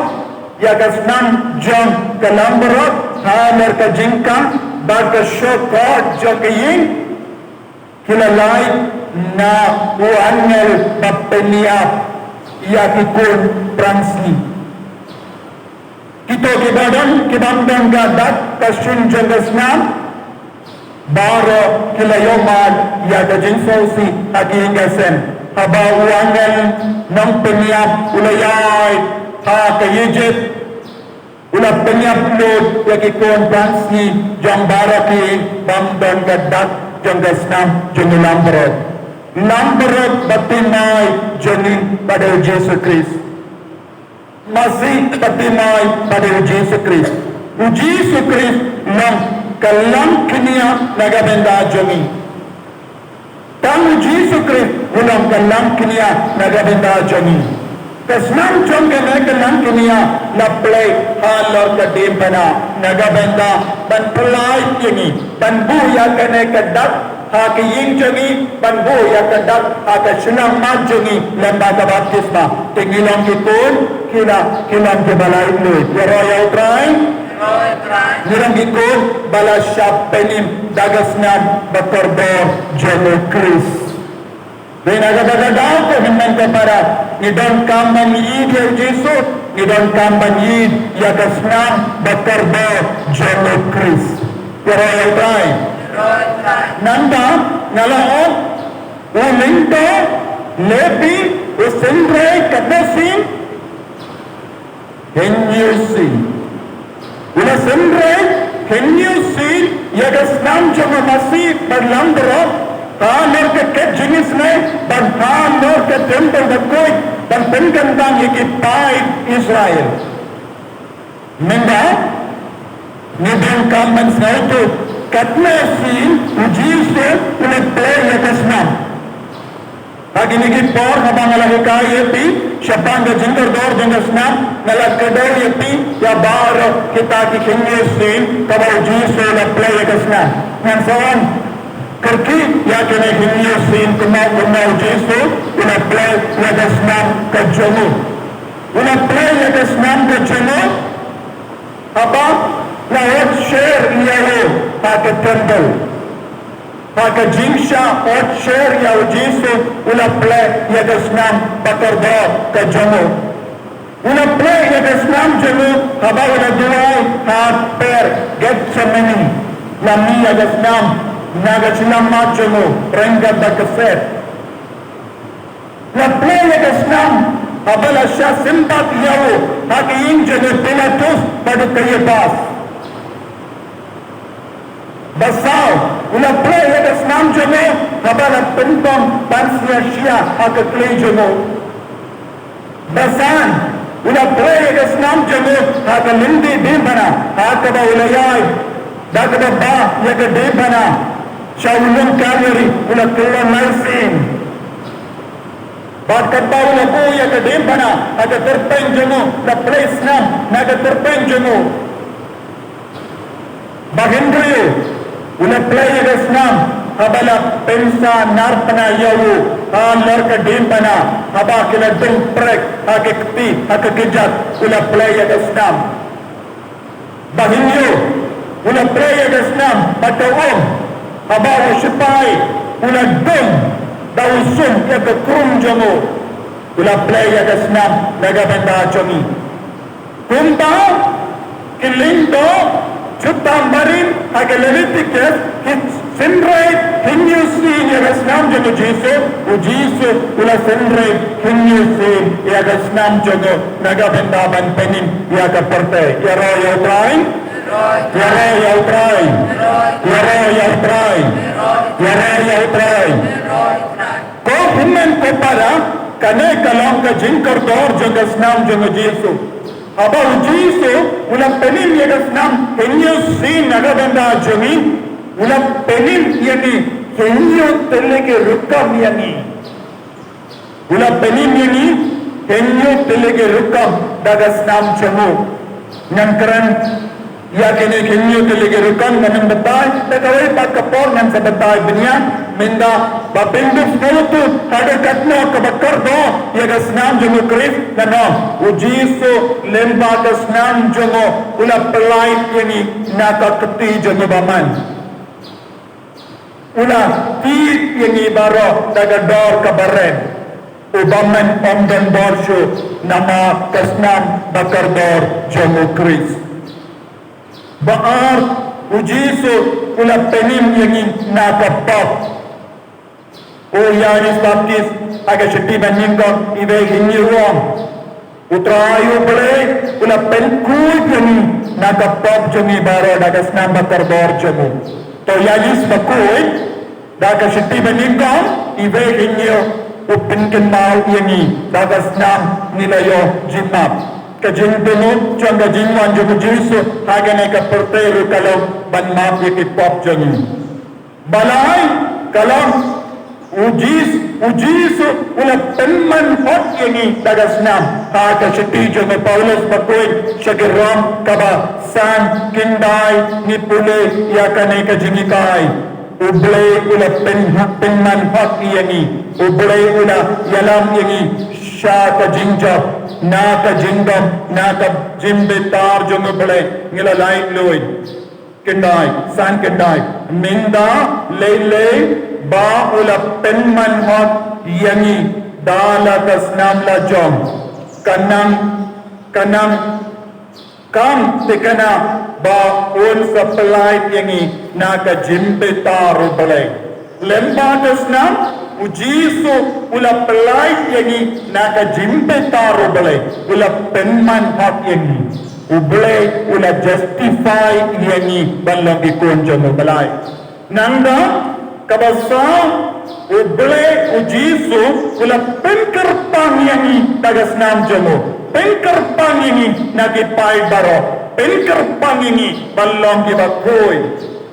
ïa ka snam jong ka langbrot halor ka jingkam bad ka shukor jong ka ïing, ki la lait na u angel ba pynïap ïa ki khun prangsngi. Kito kiba don ki bym don ka dak ka shun jong ka snam, baroh ki la ïoh mad ïa ka jingsngewsih ha ki ïing ka sem. Haba u angel nongpynïap u la ïaid ha ka Egypt, u la pynïap lut ïa ki khun prangsngi jong baroh ki bym don ka dak jong ka snam jong u langbrot. Langbrot ba thymmai jong ngi ba dei u Jisu Khrist. Masi ba thymmai ba dei u Jisu Khrist. U Jisu Khrist long ka langkniah na ka bynta jong ngi. Tang u Jisu Khrist u long ka langkniah na ka bynta jong ngi. Ka snam jong kane ka langkniah la plie halor ka diengphna na ka bynta ban pynlait ïa ngi, ban buh ïa kane ka dak ha ka ïing jong ngi, ban buh ïa ka dak ha ka shyllangmat jong ngi lyngba ka baptisma. Te ngi long ki khun, ki la, ki long kiba laitluid. Ïaroh ïa u Trai. Ngi long ki khun ba la shah pynim da ka snam bakordor jong u Khrist. Dei na kata ka daw ko hynmen ko para, ngi donkam ban ïeit ïa u Jisu, ngi donkam ban ïeit ïa ka snam bakordor jong u Khrist. Ïaroh ïa u Trai. Nangta nga la ong, u lyngdoh, Lebi, u synreit, katno sien? Hynñiew sien. U la synreit hynñiew sien ïa ka snam jong u masi bad langbrot, halor ka khet jingisynei bad halor ka templ bakhuid, ban pynkyntang ïa ki paid Israel. Mynta ngi donkam ban sngewthuh katno sien u Jisu u la plie ïa ka snam. Ha kine ki por haba nga la hikai ïa phi shaphang ka jingkordor jong ka snam, nga la kdew ïa phi ïa baroh kita ki hynñiew sien kaba u Jisu u la plie ïa ka snam. Ngan sa wan kyrkieh ïa kine hynñiew sien, kumno kumno u Jisu u la plie ïa ka snam ka jong u. U la plie ïa ka snam ka jong u haba la ot sher ïa u ha ka templ. Ha ka jingshah ot sher ïa u Jisu, u la plie ïa ka snam bakordor ka jong u. U la plie ïa ka snam jong u haba u la duwai ha kper Gethsemane. La mih ïa ka snam na ka shyllangmat jong u ryngkat bad ka set. La plie ïa ka snam haba la shah symbat ïa u ha ka ïing jong u Pilatus bad u Kaiaphas. Ba saw, u la plie ïa ka snam jong u haba la pynbam ban sngewsih ha ka kli jong u. Ba san, u la plie ïa ka snam jong u ha ka lynti diengphna, ha kaba u la ïaid da kaba bah ïa ka diengphna sha u lum Kalbari, u la kyllon lai sien. Bad katba u la buh ïa ka diengphna ha ka tyrpeng jong u, la plie snam na ka tyrpeng jong u. Ba hynriew, u la plie ïa ka snam haba la pynsa narphna ïa u halor ka diengphna, haba ki la dung prek ha ka kti, ha ka kjat, u la plie ïa ka snam. Ba hynñiew, u la plie ïa ka snam bad ka um, haba u shipai u la dung da u sum ïa ka krum jong u. U la plie ïa ka snam na ka bynta jong ngi. Kumta ki lyngdoh jutang barim ha ka Leviticus ki synreit hynñiew sien ïa ka snam jong u Jisu, u Jisu u la synreit hynñiew sien ïa ka snam jong u na ka bynta ban pynim ïa ka pyrthei. Ïaroh ïa U Trai. Ïaroh ïa U Trai. Ïaroh ïa U Trai. Ïaroh ïa U Trai. Ko hynmen ko para, kane ka long ka jingkordor jong ka snam jong u Jisu. Haba u Jisu u la pynim ïa ka snam hynñiew sien na ka bynta jong ngi, u la pynim ïa ngi hynñiew tylli ki rukom ïa ngi. U la pynim ïa ngi hynñiew tylli ki rukom da ka snam jong u. Ngan kren ïa kine hynñiew tylli ki rukom, ngan ym batai da kawei pat ka por, ngan sa batai bniah. Mynta ba phin dup sngewthuh ha ka katno kaba kordor ïa ka snam jong u Khrist, ngan ong, u Jisu lyngba ka snam jong u, u la pynlait ïa ngi na ka kti jong u bymman. U la thied ïa ngi baroh da ka dor kaba rem. U bymman ym don bor shuh namar ka snam ba kordor jong u Khrist. Ba ar, u Jisu u la pynim ïa ngi na ka pop. U Ïoannis Baptist ha ka shithi ba nyngkong, iwei hynñiew u ong, U Trai U Blei u la pynkhuid ïa ngi na ka pop jong ngi baroh da ka snam ba kordor jong u. To Ïoannis ba khuid, da ka shithi ba nyngkong, iwei hynñiew, u pynkynmaw ïa ngi ba ka snam ngi la ïoh jingmap. Ka jingthmu jong ka jingwan jong u Jisu ha kane ka pyrthei ruh ka long ban map ïa ki pop jong ngi. Ba lai, ka long u Jis, u Jisu u la pynman hok ïa ngi da ka snam. Ha ka shithi jong u Paulus ba khuid sha ki Rom kaba san, khyndai, ngi pule ïa kane ka jinghikai. U Blei u la pyn, pynman hok ïa ngi. U Blei u la ïalam ïa ngi sha ka jingjop na ka jingdom, na ka jingbitar jong U Blei. Ngi la laitluid. Khyndai, san khyndai. Mynta lei lei ba u la pynman hok ïa ngi da la ka snam la jong. Ka nang, ka nang kam thikna ba un sa pynlait ïa ngi na ka jingbitar U Blei. Lyngba ka snam, u Jisu u la pynlait ïa ngi na ka jingbitar U Blei. U la pynman hok ïa ngi. U Blei u la justify ïa ngi ban long ki khun jong U Blei. Nangta, kaba saw, U Blei u Jisu u la pynkyrpang ïa ngi da ka snam jong u. Pynkyrpang ïa ngi na ki paid baroh. Pynkyrpang ïa ngi ban long kiba khuid.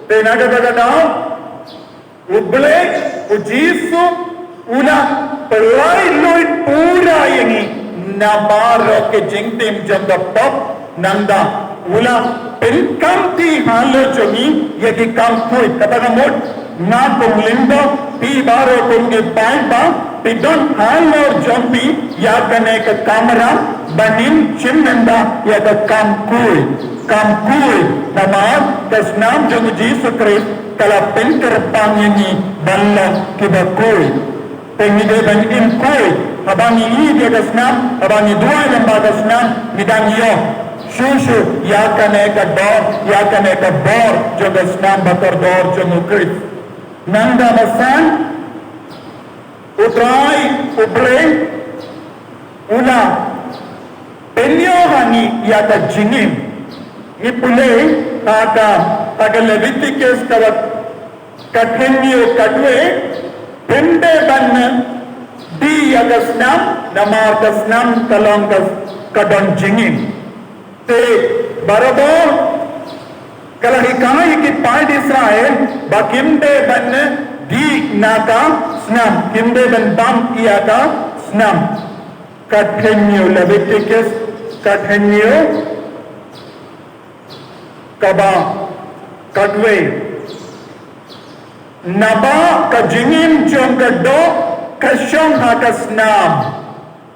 Te na kata ka daw, U Blei u Jisu u la pynlait luid pura ïa ngi na baroh ki jingtim jong ka pop. Nangta u la pynkhamti halor jong ngi ïa ki kam khuid. Kata ka mut, nga kum u lyngdoh, phi baroh kum ki paidbah, phi don halor jong phi ïa kane ka kamram ban im shim mynta ïa ka kam khuid. Kam khuid, namar ka snam jong u Jisu Khrist ka la pynkyrpang ïa ngi ban long kiba khuid. Te ngi dei ban im khuid, haba ngi ïoh ïa ka snam, haba ngi duwai lyngba ka snam, ngi dang ïoh shuh shuh ïa kane ka dor, ïa kane ka bor jong ka snam ba kordor jong u Khrist. Nangta ba san, U Trai U Blei u la pynïoh ha ngi ïa ka jingim. Ngi pule ha ka, ha ka Leviticus kaba ka hynñiew, ka dei, phim dei ban dih ïa ka snam, namar ka snam ka long ka, ka don jingim. Te barabor ka la hikai ïa ki paid Israel ba kim dei ban dih na ka snam, kim dei ban bam ïa ka Snam, ka thynñiew, Leviticus, ka thynñiew, kaba khatwei. Naba ka jingim jong ka doh ka shong ha ka snam.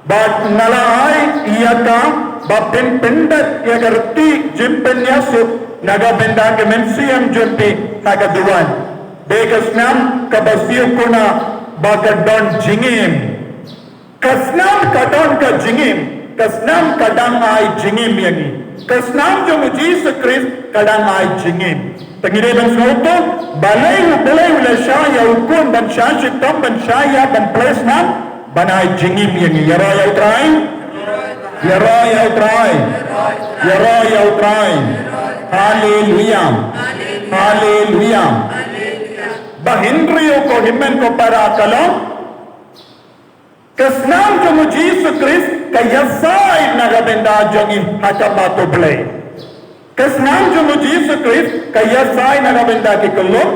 Bad nga la ai ïa ka ba phin pyndep ïa ka rtieh jingpynïasuk na ka bynta ki mynsiem jong phi ha ka duwan. Dei ka snam kaba siew kuna ba ka don jingim. Ka snam ka don ka jingim, ka snam ka dang ai jingim ïa ngi. Ka snam jong u Jisu Khrist ka dang ai jingim. Te ngi dei ban sngewthuh, balei u Blei u la shah ïa u khun ban shah shitom, ban shah ïap, ban plie snam, ban ai jingim ïa ngi. Ïaroh ïa u Trai. Ïaroh ïa u Trai. Ïaroh ïa u Trai. Haleluya. Haleluya. Ba hynriew ko hynmen ko para ka long. Ka snam jong u Jisu Khrist ka ïasaid na ka bynta jong ngi ha khmat u Blei. Ka snam jong u Jisu Khrist ka ïasaid na ka bynta ki khyllung,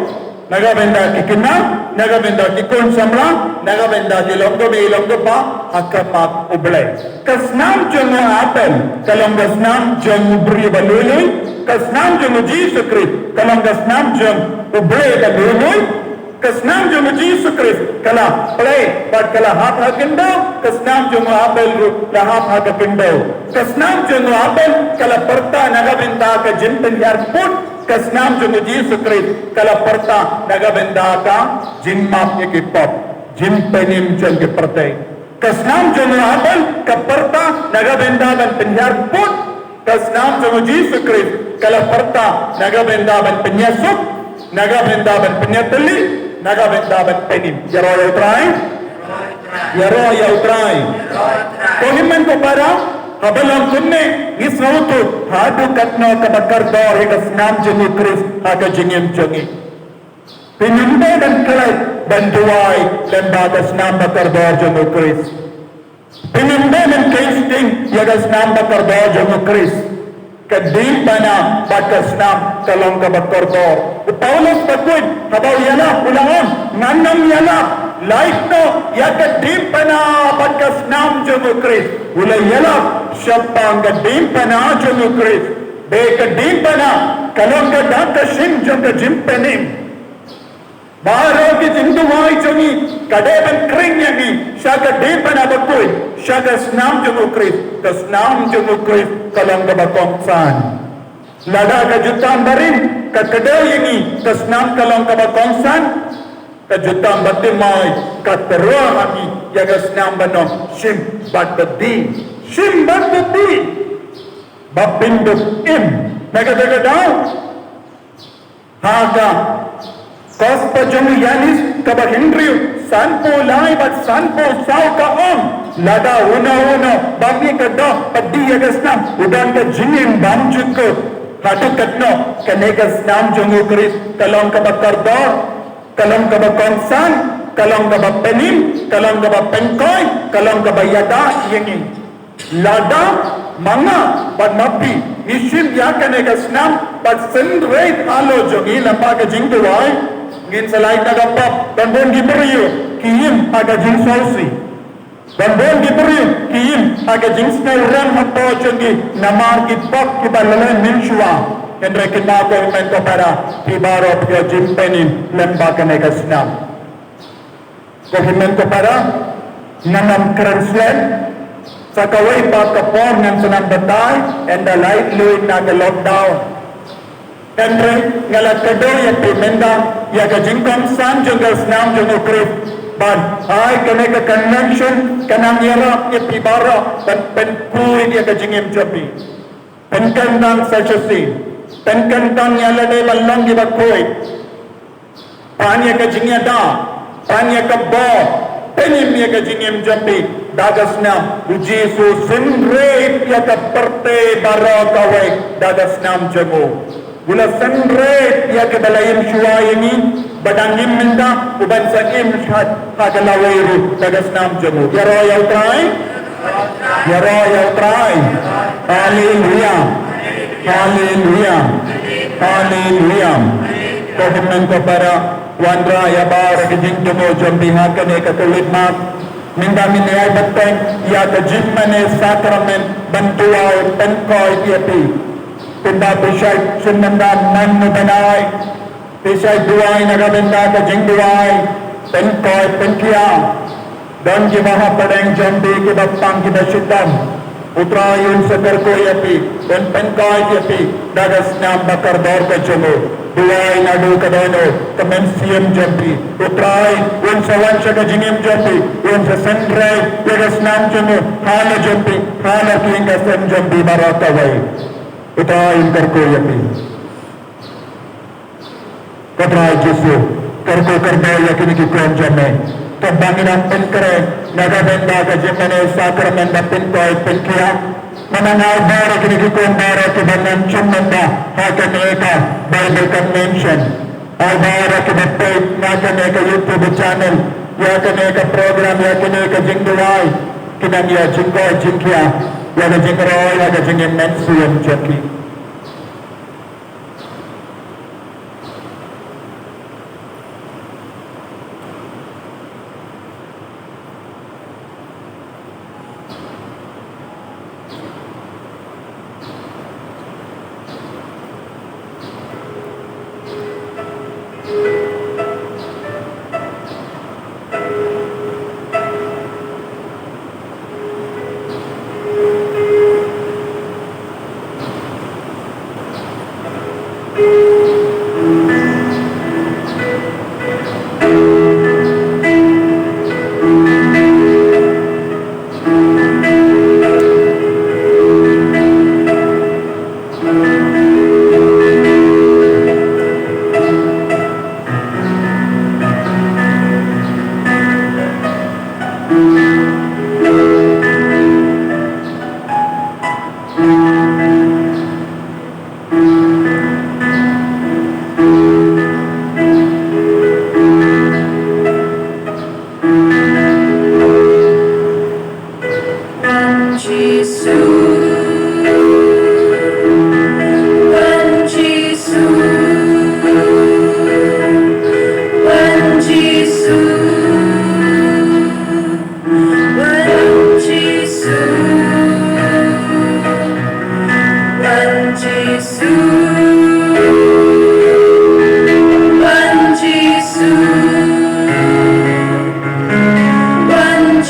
na ka bynta ki khynnah, na ka bynta ki khun samla, na ka bynta ki long kmie long kpa ha khmat u Blei. Ka snam jong u Abel ka long ka snam jong u briew ba lui lui, ka snam jong u Jisu Khrist ka long ka snam jong u Blei ba lui lui. Ka snam jong u Jisu Khrist ka la plie bad ka la hap ha khyndew, ka snam jong u Abel ruh la hap ha ka khyndew. Ka snam jong u Abel ka la pyrta na ka bynta ka jingpynhiar kput, ka snam jong u Jisu Khrist ka la pyrta na ka bynta ka jingmap ïa ki pop, jingpynim jong ki pyrthei. Ka snam jong u Abel ka pyrta na ka bynta ban pynhiar kput, ka snam jong u Jisu Khrist ka la pyrta na ka bynta ban pynïasuk, na ka bynta ban pynïatylli, na ka bynta ban pynim. Ïaroh ïa u Trai. Ïaroh ïa u Trai. Ko hynmen ko para, haba long kumne ngi sngewthuh haduh katno kaba kordor ïa ka snam jong u Khrist ha ka jingim jong ngi. Phin ym dei ban klet ban duwai lyngba ka snam ba kordor jong u Khrist. Phin ym dei ban kheiñ sting ïa ka snam ba kordor jong u Khrist. Ka diengphna bad ka snam ka long kaba kordor. U Paulus bakhuid haba u ïalap u la ong, ngan ym ïalap lait noh ïa ka diengphna bad ka snam jong u Khrist. U la ïalap shaphang ka diengphna jong u Khrist. Ba ka diengphna ka long ka dak ka shin jong ka jingpynim. Baroh ki jingduwai jong ngi ka dei ban khring ïa ngi sha ka diengphna bakhuid, sha ka snam jong u Khrist. Ka snam jong u Khrist ka long kaba kongsan. Lada ka jutang barim ka kdew ïa ngi, ka snam ka long kaba kongsan. Ka jutang bathymmai ka tyrwa ha ngi ïa ka snam ban ong shim bad btei, shim bad btei. Ba pyndup im na kata ka daw. Ha ka Gospel jong u Ïoannis kaba hynriew, sanphew lai bad sanphew saw ka ong, lada uno uno ba mih ka doh bad die ïa ka snam u don ka jingim bymjukut. Haduh katno kane ka snam jong u Khrist ka long kaba kordor, ka long kaba kongsan, ka long kaba pynim, ka long kaba pynkhuid, ka long kaba ïada ïa ngi. Lada ma nga bad ma phi ngi shim ïa kane ka snam bad synreit halor jong ngi lyngba ka jingduwai, ngin sa lait na ka pop. Don bun ki briew ki im ha ka jingsngewsih. Don bun ki briew ki im ha ka jingsngewrem hapoh jong ki namar ki pop kiba la leh mynshuwa. Hynrei kynmaw ko hynmen ko para, phi baroh phi ïoh jingpynim lyngba kane ka snam. Ko hynmen ko para, ngan ym kren slem. Sa kawei pat ka por ngan sa nang batai, ynda lait luid na ka lockdown. Hynrei nga la kdew ïa phi mynta ïa ka jingkongsan jong ka snam jong u Khrist. Bad ai kane ka convention ka nang ïarap ïa phi baroh ban pynkhuid ïa ka jingim jong phi. Pynkyntang sa shisien. Pynkyntang ïa lade ban long kiba khuid. Pan ïa ka jingïada, pan ïa ka bor, pynim ïa ka jingim jong phi da ka snam. U Jisu u synreit ïa ka pyrthei baroh kawei da ka snam jong u. U la synreit ïa kiba la im shuwa ïa ngi ba dang im mynta, u ban sa im shad ha ka lawei ruh da ka snam jong u. Ïaroh ïa u Trai. Ïaroh ïa u Trai. Haleluya. Haleluya. Haleluya. Ko hynmen ko para, wanrah ïa baroh ki jingthmu jong phi ha kane ka Covid mark. Mynta ngin ïai bteng ïa ka jingmane sakramen ban duwai pynkoit ïa phi. Kumba phi shait sngewbha mynta ban ai, phi shait duwai na ka bynta ka jingduwai pynkoit pynkhiah. Don kiba ha pdeng jong phi kiba pang kiba shitom. U Trai un sa kyrkhu ïa phi, un pynkoit ïa phi da ka snam ba kordor ka jong u. Duwai naduh ka dohnud ka mynsiem jong phi. U Trai un sa wan sha ka jingim jong phi, un sa synrei ïa ka snam jong u ha la jong phi, ha la ki ïing ka sem jong phi baroh kawei. U Trai un kyrkhu ïa phi. Ko Trai Jisu, kyrkhu kyrdoh ïa kine ki khun jong me. Kumba ngi dang pynkhreh na ka bynta ka jingmane sakramen ba pynkoit pynkhiah, me nang ai bor ïa kine ki khun baroh kiba nang shim mynta ha kane ka Bible Convention. Ai bor ïa kiba peit na kane ka YouTube channel ïa kane ka program, ïa kane ka jingduwai. Ki nang ïa jingkoit jingkhiah ïa ka jingroi, ïa ka jingim mynsiem jong ki. Wan Jisu, wan Jisu, wan Jisu, wan Jisu, wan Jisu, wan Jisu. Wan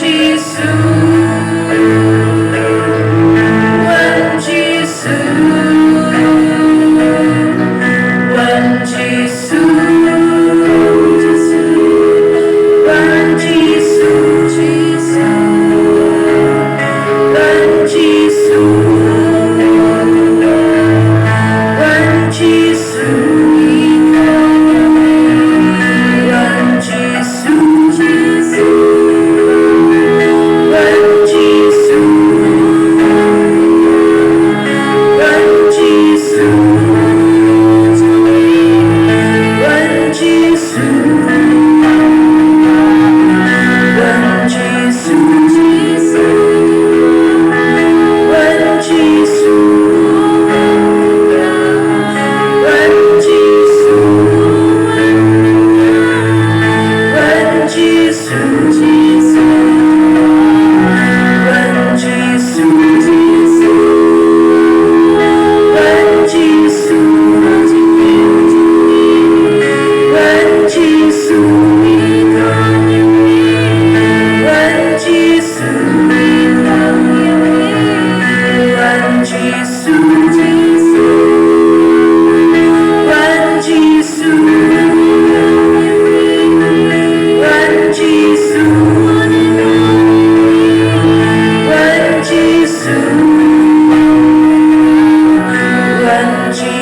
Jisu,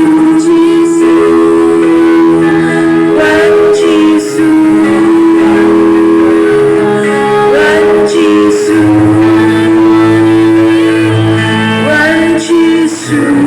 wan Jisu, wan Jisu, wan Jisu, wan Jisu, wan Jisu.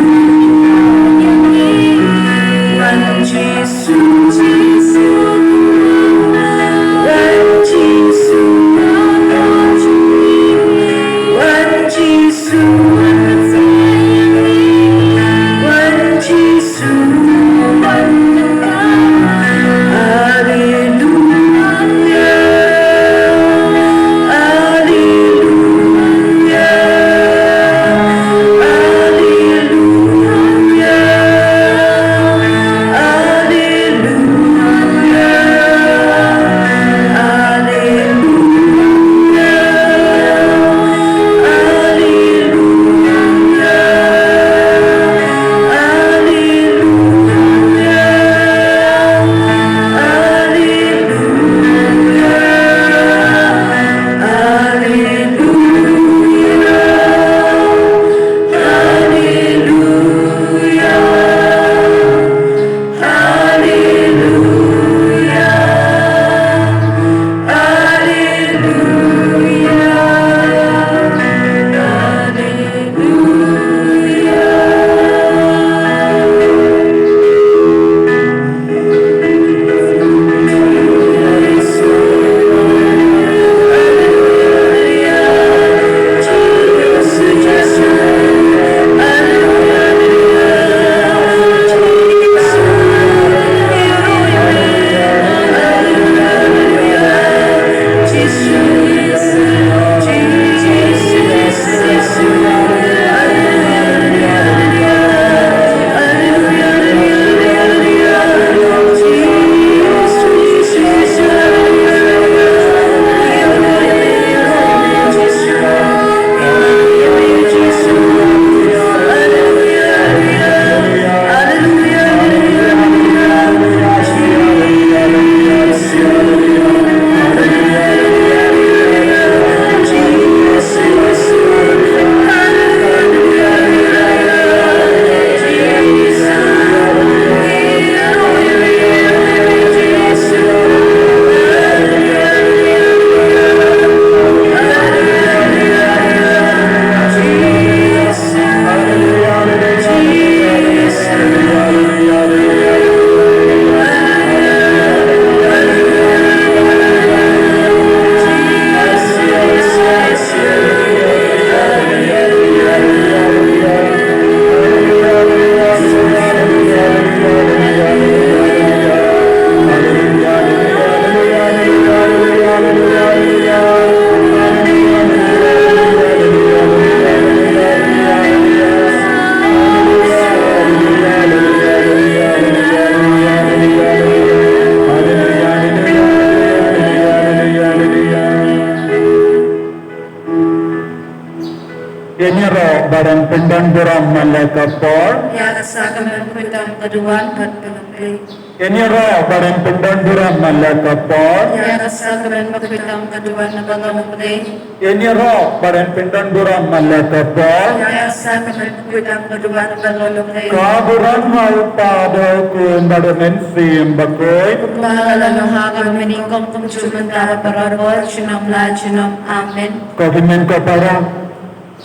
Ïaroh ba ren pyndon burom man la ka por. Ïa ka sakramen bakhuid tam ka duwan bad ka longkmie. Ïaroh ba ren pyndon burom man la ka por. Ïa ka sakramen bakhuid tam ka duwan bad ka longkmie. Ïaroh ba ren pyndon burom man la ka por. Ïa ka sakramen bakhuid tam ka duwan bad ka longkmie. Ka burom ha u Kpa bad ha u Khun bad ha u Mynsiem Bakhuid. Kumba la long ha ka mynnyngkong kumjuh mynta bad barabor junom la junom. Amen. Ko hynmen ko para.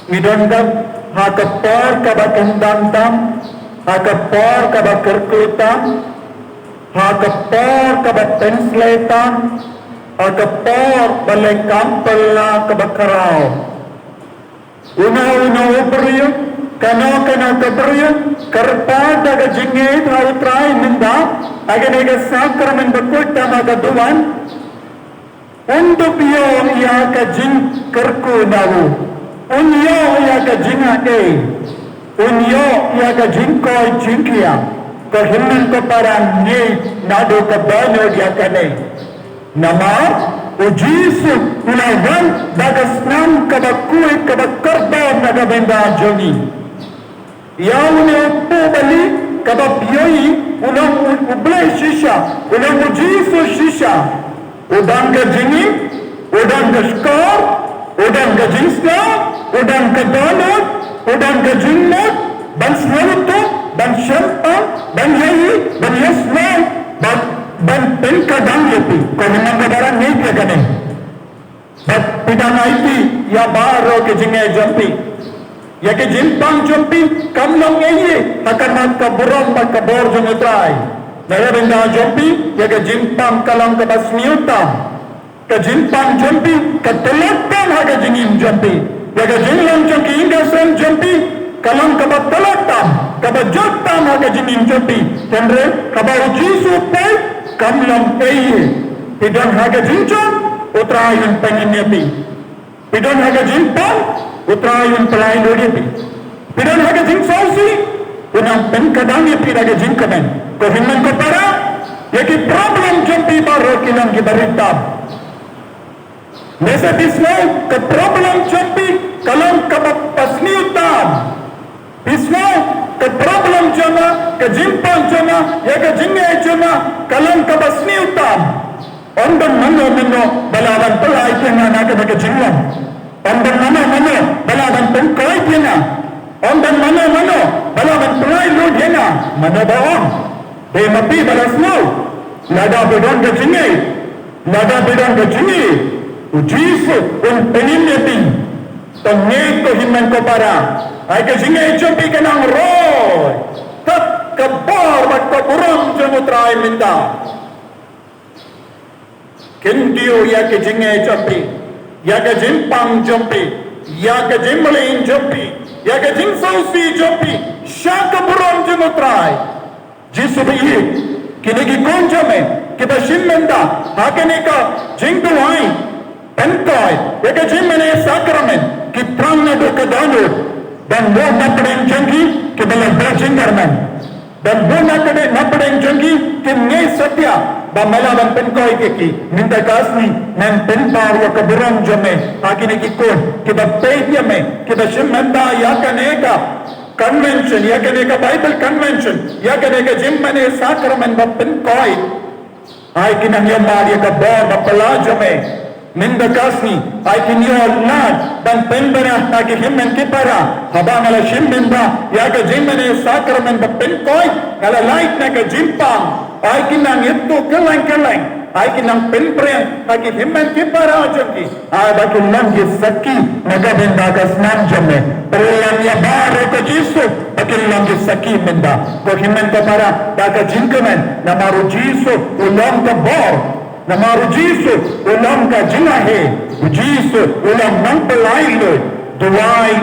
Ngi don ha ka por kaba kyndang tam, ha ka por kaba kyrkhu tam, ha ka por kaba pynshlei tam, ha ka por ba leh kam phylla kaba khraw. Uno uno u briew, kano kano ka briew, kyrpad da ka jingïeit ha u Trai mynta, ha kane ka sakramen bakhuid tam ha ka duwan, un dup ïoh ïa ka jingkyrkhu na u. Un ïoh ïa ka jingaiei. Un ïoh ïa ka jingkoit jingkhiah. Ko hynmen ko para, ngi naduh kaba nyngkong ïa kane. Namar u Jisu u la wan da ka snam kaba khuid kaba kordor na ka bynta jong ngi. Ïa une u pubali kaba phi ïohi u long u, u Blei shisha, u long u Jisu shisha. U don ka jingim, u don ka shkor, u don ka jingsngew, u don ka dohnud, u don ka jingmut, ban sngewthuh, ban shemphang, ban ïohi, ban ïasngew, ban, ban pynkadang ïa phi. Ko hynmen ko para, ngi ïa kane. Bad phi dang aiti ïa baroh ki jingeh jong phi. Ïa ki jingpang jong phi kam long ei ei ha khmat ka burom bad ka bor jong u Trai. Na ka bynta jong phi, ïa ka jingpang ka long kaba sniew tam. Ka jingpang jong phi ka tlot tam ha ka jingim jong phi. Ïa ka jinglong jong ki ïing ki sem jong phi ka long kaba tlot tam, kaba jot tam ha ka jingim jong phi. Hynrei haba u Jisu u poi, kam long ei ei. Phi don ha ka jingjot, u Trai un pynim ïa phi. Phi don ha ka jingpang, u Trai un pynlait lut ïa phi. Phi don ha ka jingsngewsih, un nang pynkadang ïa phi da ka jingkmen. Ko hynmen ko para, ïa ki problem jong phi baroh ki long kiba rit tam. Lehse phi sngew ka problem jong phi ka long kaba sniew tam. Phi sngew ka problem jong nga, ka jingpang jong nga, ïa ka jingeh jong nga ka long kaba sniew tam. Ym don mano mano ba lah ban pynlait ïa nga na kata ka jinglong. Ym don mano mano ba lah ban pynkoit ïa nga. Ym don mano mano ba lah ban pynlait lut ïa nga. Mano ba ong? Dei ma phi ba la sngew. Lada phi don ka jingeh, lada phi don ka jingeh, u Jisu un pynim ïa phi. To ngeit ko hynmen ko para, ai ka jingeh jong phi ka nang roi. Kat ka bor bad ka burom jong u Trai mynta. Kyntiew ïa ka jingeh jong phi, ïa ka jingpang jong phi, ïa ka jingmlien jong phi, ïa ka jingsngewsih jong phi sha ka burom jong u Trai. Jisu ba ïeit, kine ki khun jong me kiba shim mynta ha kane ka jingduwai, pynkoit ïa ka jingmane sakramen, ki thrang naduh ka dohnud, ban buh na pdeng jong ki kiba la buh jingkyrmen. Ban buh na pdeng, na pdeng jong ki, kim ngeit satia ba me lah ban pynkoit ïa ki. Mynta ka sngi men pynpaw ïa ka burom jong me ha kine ki khun kiba peit ïa me, kiba shim mynta ïa kane ka convention, ïa kane ka Bible convention, ïa kane ka jingmane sakramen ba pynkoit. Ai kin nang ïoh mad ïa ka bor ba phylla jong me. Mynta ka sngi ai kin ïoh lad ban pynbna ha ki hynmen ki para. Haba nga la shim mynta ïa ka jingmane sakramen ba pynkoit, nga la lait na ka jingpang. Ai kin nang ïathuh kylleng kylleng, ai kin nang pynpriang ha ki hynmen ki para jong ki. Ai ba kin long ki sakhi na ka bynta ka snam jong me. Pyrshang ïa baroh ko Jisu ba kin long ki sakhi mynta. Ko hynmen ko para, da ka jingkmen, namar u Jisu u long ka bor, namar u Jisu u long ka jingaiei, u Jisu u long nongpynlait lut. Duwai,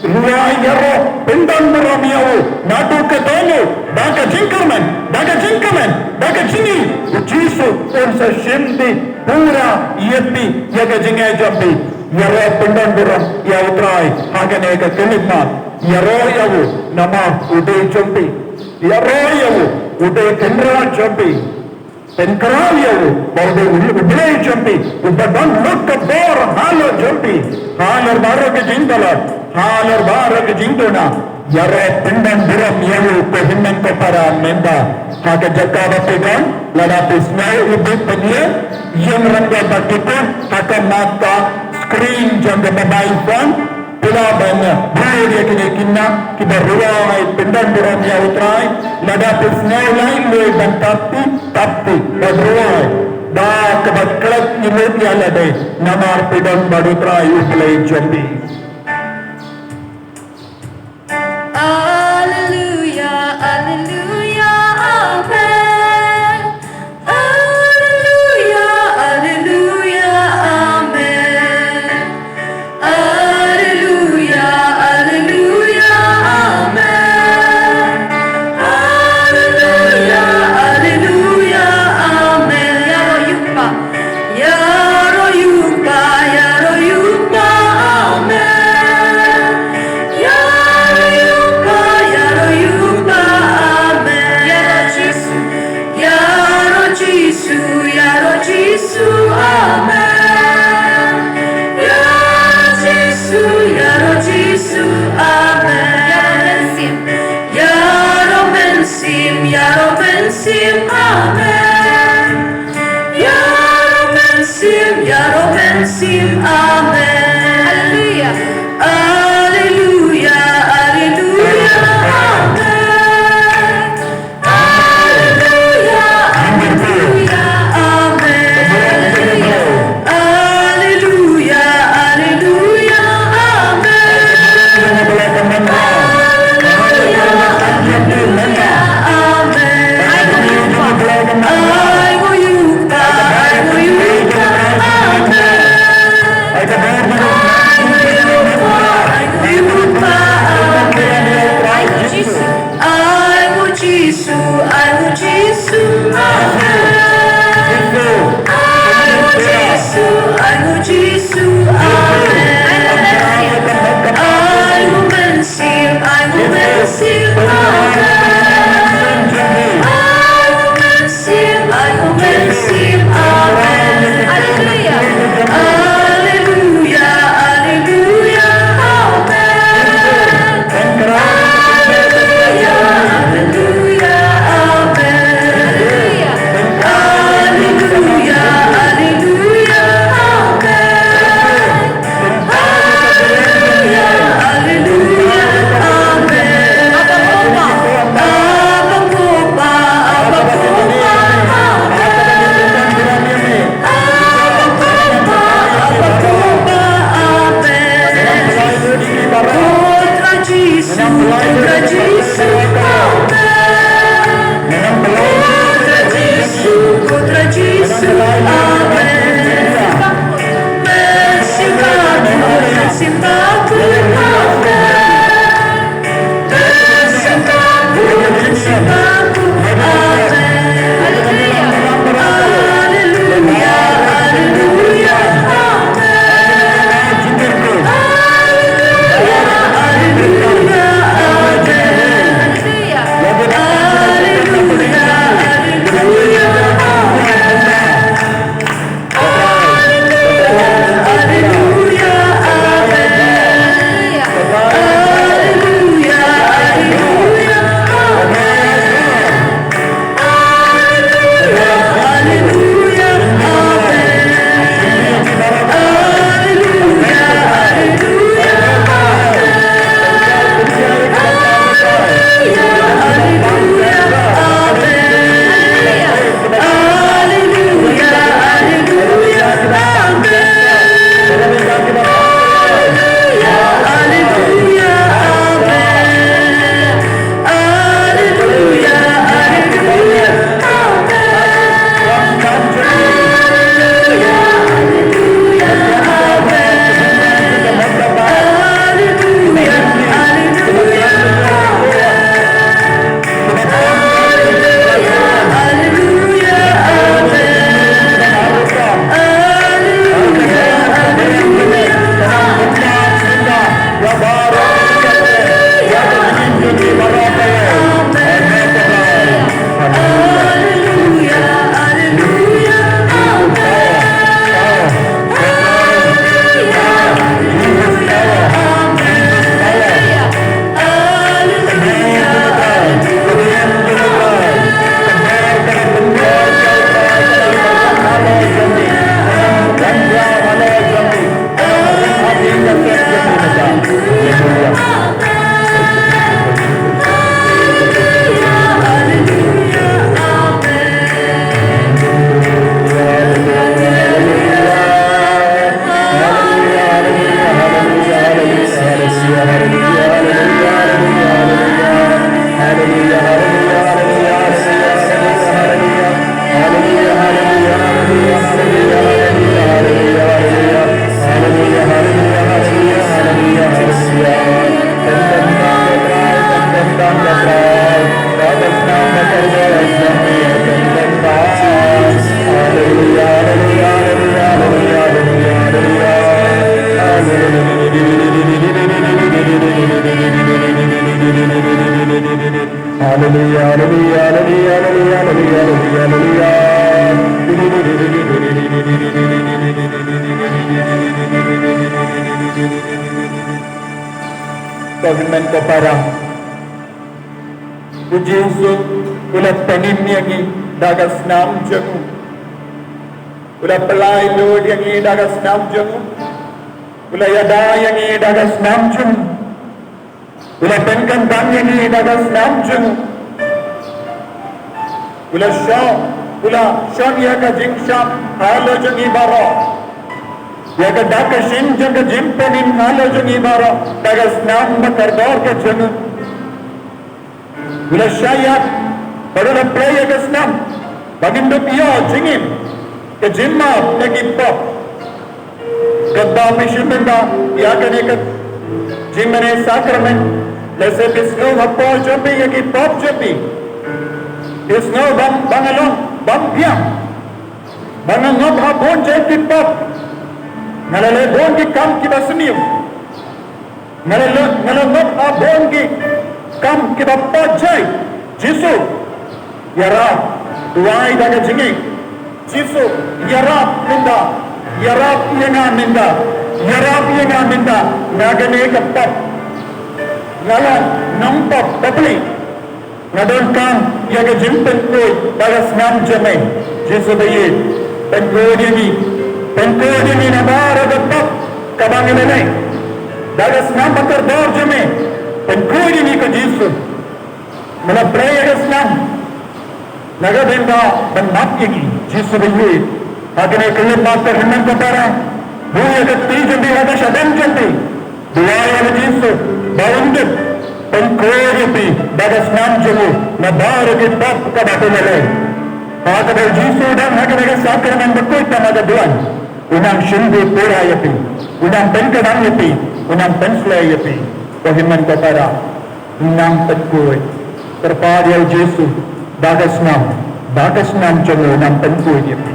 ruh ïaroh pyndon burom ïa u naduh ka dohnud, da ka jingkmen, da ka jingkmen, da ka jingïeit, u Jisu un sa shim dih pura ïa phi, ïa ka jingeh jong phi. Ïaroh pyndon burom ïa u Trai ha kane ka khyllipmat. Ïaroh ïa u namar u dei jong phi. Ïaroh ïa u, u dei kynrad jong phi. Pynkhraw ïa u ba u dei u Blei jong phi, uba don lut ka bor halor jong phi, halor baroh ka jingdon, halor baroh ka jingduna. Ïaroh pyndon burom ïa u ko hynmen ko para mynta. Ha ka jaka ba phi don, lada phi sngew u bit pynïaid, ïeng ryngkat bad kita ha ka mat ka screen jong ka mobile phone. Phi lah ban bud ïa kine ki khynnah kiba rwai pyndon burom ïa U Trai. Lada phi sngew lait lait ban tap ti, tap ti ban rwai da kaba klet ïa lade, namar phi don bad U Trai U Blei jong phi. Alleluia, alleluia, amen. Alleluia, alleluia, amen. Alleluia, alleluia, amen. Alleluia, alleluia, amen. Ïaroh ïa u Kpa. Ïaroh ïa u Kpa, ïaroh ïa u Kpa, amen. Ïaroh ïa u Kpa, ïaroh ïa u Kpa, amen. Ïaroh Jisu, ïaroh Jisu, ïaroh Jisu, amen. Ïaroh Jisu, ïaroh Jisu, amen. Ïaroh Mynsiem, ïaroh Mynsiem, ïaroh Mynsiem, amen. Ïaroh Mynsiem, ïaroh Mynsiem, amen. Alleluia. Alleluia, alleluia, amen. Alleluia, alleluia, amen. Alleluia, alleluia, amen. Alleluia, alleluia, amen. Ai nguh ïa u Kpa, ai nguh ïa u Kpa, amen. Ai nguh ïa u Kpa, ai nguh ïa u Kpa, amen. Ai nguh Jisu, ai nguh Jisu, amen. Ai nguh Jisu, ai nguh Jisu, amen. Ai nguh Mynsiem, ai nguh Mynsiem, amen. Ai nguh Mynsiem, ai nguh Mynsiem, amen. Alleluia. Alleluia, alleluia, amen. Alleluia, alleluia, amen. Alleluia, alleluia, amen. Alleluia, alleluia, amen. Abba Topa, Abba Topa, amen. Abba Topa, Abba Topa, amen. Ko Trai Jisu, ko Trai Jisu, amen. Ko Trai Jisu, ko Trai Jisu, amen. Mynsiem Bakhuid, Mynsiem Bakhuid, amen. Alleluia, alleluia, alleluia, amen. Alleluia, alleluia, amen. Alleluia, alleluia, amen. Alleluia, alleluia, amen. Alleluia, alleluia, amen. Alleluia, alleluia, amen. Alleluia, alleluia, amen. Alleluia, alleluia, amen. Haleluya, haleluya, haleluya. Ko hynmen ko para, u Jisu u la pynim ïa ngi da ka snam jong u. U la pyllait lut ïa ngi da ka snam jong u. U la ïada ïa ngi da ka snam jong u. U la pynkyndang ïa ngi da ka snam jong u. U la shon, u la shon ïa ka jingsham halor jong ngi baroh. Ïa ka dak ka shin jong ka jingpynim halor jong ngi baroh da ka snam ba kordor ka jong u. U la shah ïap bad u la plie ïa ka snam ba ngin dup ïoh jingim, ka jingmap na ki pop. Katba phi shim bynta ïa kane ka jingmane sakramen, lehse phi sngew hapoh jong phi ïa ki pop jong phi. Phi sngew bam, ba nga long bym biang, ba nga ngop ha bun jait ki pop. Nga la leh bun ki kam kiba sniew. Nga la, nga la ngop ha bun ki kam kiba pop jait. Jisu, ïarap, duwai da ka jingngeit. Jisu, ïarap mynta, ïarap ïa nga mynta, ïarap ïa nga mynta na kane ka pop. Nga la nongpop bapli. Nga donkam ïa ka jingpynkhuid da ka snam jong me. Jisu ba ïeit, pynkhuid ïa ngi. Pynkhuid ïa ngi na baroh ka pop kaba ngi la leh da ka snam ba kordor jong me. Pynkhuid ïa ngi ko Jisu. Me la plie ïa ka snam na ka bynta ban map ïa ngi. Jisu ba ïeit, ha kane ka lynti, ko hynmen ko para, buh ïa ka kti jong phi ha ka shadem jong phi. Duwai ïa u Jisu ba un dep pynkhuid ïa phi da ka snam jong u na baroh ki pop kiba phi la leh. Ha kaba u Jisu u don ha kane ka sakramen bakhuid tang ha ka duwan, u nang shim pura ïa phi, u nang pynkyndang ïa phi, u nang pynsleh ïa phi. Ko hynmen ko para, nang pynkhuid. Kyrpad ïa u Jisu ba ka snam, ba ka snam jong u nang pynkhuid ïa phi.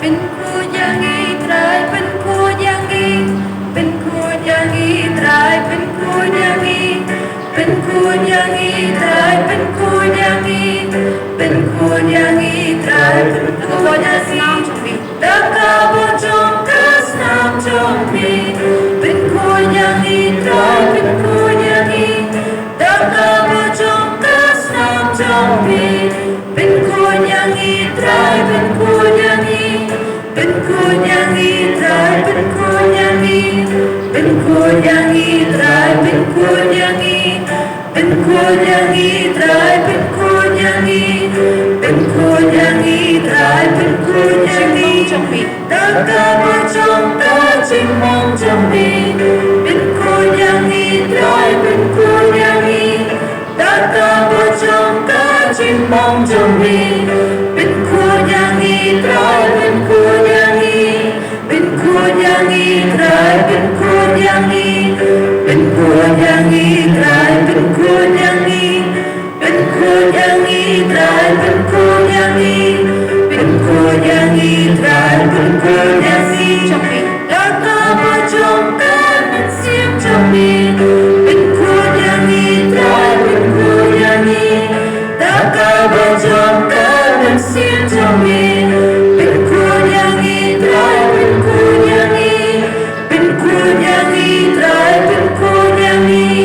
Pynkhuid ïa ngi Trai, pynkhuid ïa ngi. Pynkhuid ïa ngi Trai, pynkhuid ïa ngi. Pynkhuid ïa ngi Trai, pynkhuid ïa ngi. Pynkhuid ïa ngi Trai, pynkhuid ïa ngi. Da ka bor jong ka snam jong me, pynkhuid ïa ngi Trai, pynkhuid ïa ngi. Da ka bor jong ka snam jong me, pynkhuid ïa ngi Trai, pynkhuid ïa ngi. Pynkhuid ïa ngi Trai, pynkhuid ïa ngi. Pynkhuid ïa ngi Trai, pynkhuid ïa ngi. Pynkhuid ïa ngi Trai, pynkhuid ïa ngi. Pynkhuid ïa ngi Trai, pynkhuid ïa ngi. Da ka bor jong ka jingmong jong me, pynkhuid ïa ngi Trai, pynkhuid ïa ngi. Da ka bor jong ka jingmong jong me, pynkhuid ïa ngi Trai, pynkhuid ïa ngi. Pynkhuid ïa ngi Trai, pynkhuid ïa ngi. Pynkhuid ïa ngi Trai, pynkhuid ïa ngi. Pynkhuid ïa ngi Trai, pynkhuid ïa ngi. Pynkhuid ïa ngi Trai, pynkhuid ïa ngi. Da ka bor jong ka mynsiem jong me, pynkhuid ïa ngi Trai, pynkhuid ïa ngi. Da ka bor jong ka mynsiem jong me, pynkhuid ïa ngi Trai, pynkhuid ïa ngi. Pynkhuid ïa ngi Trai, pynkhuid ïa ngi.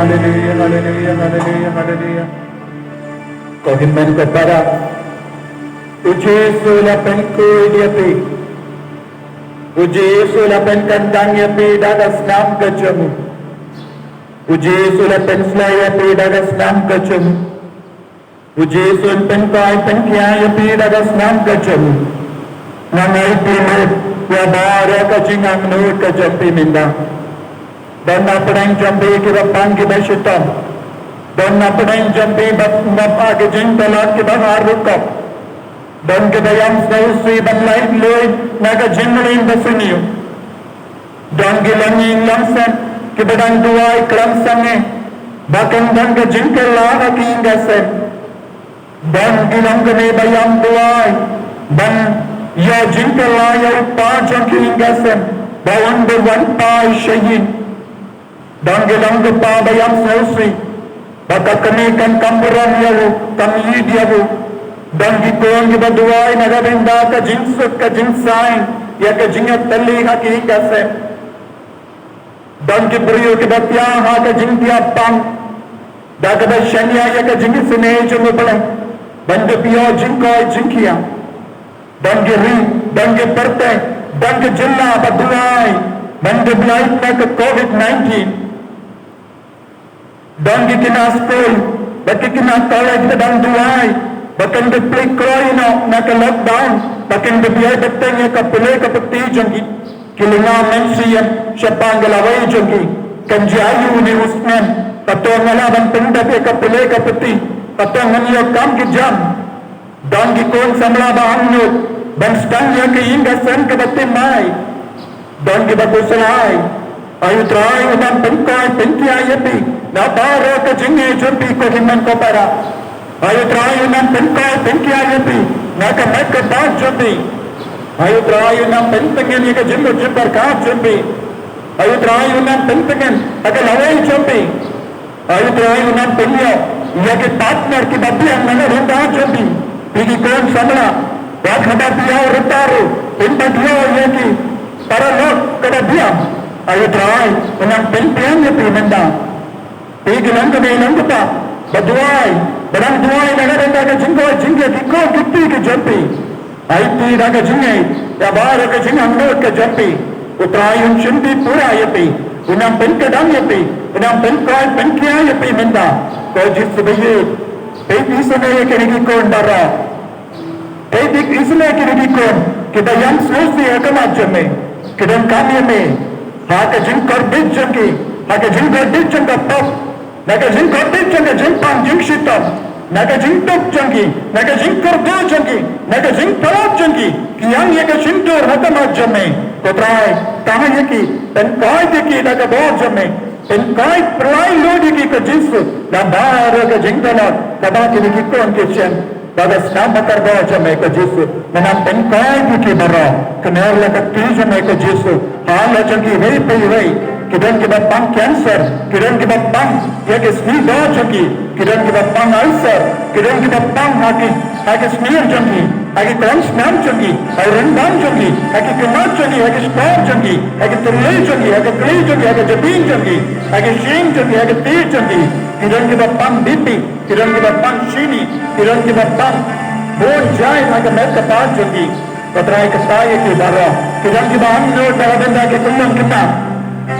Haleluya, haleluya, haleluya, haleluya. Ko hynmen ko para, u Jisu u la pynkhuid ïa phi. U Jisu u la pynkyndang ïa phi da ka snam ka jong u. U Jisu u la pynsleh ïa phi da ka snam ka jong u. U Jisu un pynkoit pynkhiah ïa phi da ka snam ka jong u. Nga ai phi lut ïa baroh ka jingangnud ka jong phi mynta. Don na pdeng jong phi kiba pang kiba shitom. Don na pdeng jong phi ba ngop ha ka jingtlot kiba ha rukom. Don kiba ïam sngewsih ban lait luid na ka jingmlien basniew. Don ki longïing longsem kiba dang duwai khlem sangeh ba kan don ka jingkylla ha ki ïing ka sem. Don ki long kmie ba ïam duwai ban ïoh jingkylla ïa u kpa jong ki ïing ka sem ba un dei ban phai sha ïing. Don ki long ki kpa ba ïam sngewsih ba ka kmie kan kam burom ïa u, kam ïeit ïa u. Don ki khun kiba duwai na ka bynta ka jingsuk ka jingsaiñ ïa ka jingïatylli ha ki ïing ka sem. Don ki briew kiba thiah ha ka jingthiah pang da kaba shaniah ïa ka jingisynei jong U Blei ban da pynïoh jingkoit jingkhiah. Don ki ri, don ki pyrthei, don ki jylla ba duwai ban da blei na ka covid nineteen. Don ki khynnah skul bad ki khynnah college ba dang duwai ba kan da plie kloi noh na ka lockdown, ba kan da plie bteng ïa ka pule ka puthi jong ki. Ki lynga mynsiem shaphang ka lawei jong ki. Kan jia ïa une u snem, kato nga lah ban pyndep ïa ka pule ka puthi, kato ngan ïoh kam ki jam. Don ki khun samla ba angnud ban sdang ïa ka ïing ka sem kaba thymmai. Don kiba khuslai. Ai U Trai un nang pynkoit pynkhiah ïa phi na baroh ka jingïeit jong phi ko hynmen ko para. Ai U Trai un nang pynkoit pynkhiah ïa phi na ka met ka phad jong phi. Ai U Trai un nang pyntngen ïa ka jingmut jingpyrkhat jong phi. Ai U Trai un nang pyntngen ha ka lawei jong phi. Ai U Trai un nang pynïoh ïa ki partner kiba biang na ka bynta jong phi. Phi ki khun samla, wat haba phi ïaw rta ruh, phin pynïoh ïa ki paralok kiba biang. Ai U Trai un nang pynbiang ïa phi mynta. Phi ki longkmie longkpa ba duwai, ba dang duwai na ka bynta ka jingkoit jingkhiah ki khun ki kti ki jong phi. Aiti da ka jingngeit ïa baroh ka jingangnud ka jong phi. U Trai un shim phi pura ïa phi, un nang pynkhiah ïa phi, un nang pynkoit pynkhiah ïa phi mynta. Ko Jisu ba ïeit, peit isynei ïa kine ki khun baroh. Peit ïa ki isynei kine ki khun kiba ïam sngewsih ha khmat jong me, ki donkam ïa me ha ka jingkordit jong ki, ha ka jingkordit jong ka pop, na ka jingkordit jong ka jingpang jingshitom, na ka jingduk jong ki, na ka jingkyrduh jong ki, na ka jingpalot jong ki, ki ïam ïa ka shyntur ha khmat jong me. Ko Trai, tang ïa ki, pynkoit ïa ki da ka bor jong me. Pynkoit pynlait lut ïa ki ko Jisu da baroh ka jingpynlong kaba kine ki khun ki shem da ka snam bakordor jong me ko Jisu. Me nang pynkoit ïa ki baroh, kynnoh la ka kti jong me ko Jisu. Ha la jong ki wei pa wei, ki don kiba pang cancer, ki don kiba pang ïa ki sngi dor jong ki, ki don kiba pang ulcer, ki don kiba pang ha ki, ha ki snier jong ki, ha ki khlong snam jong ki, ha ki ryndang jong ki, ha ki khmat jong ki, ha ki shkor jong ki, ha ki tyrlai jong ki, ha ki kli jong ki, ha ki jabieng jong ki, ha ki shyieng jong ki, ha ki tied jong ki. Ki don kiba pang B P, ki don kiba pang shini, ki don kiba pang bun jait ha ka met ka phad jong ki. Ko Trai, kyrpad ïa ki baroh, ki don kiba angnud na ka bynta ki khyllung khynnah.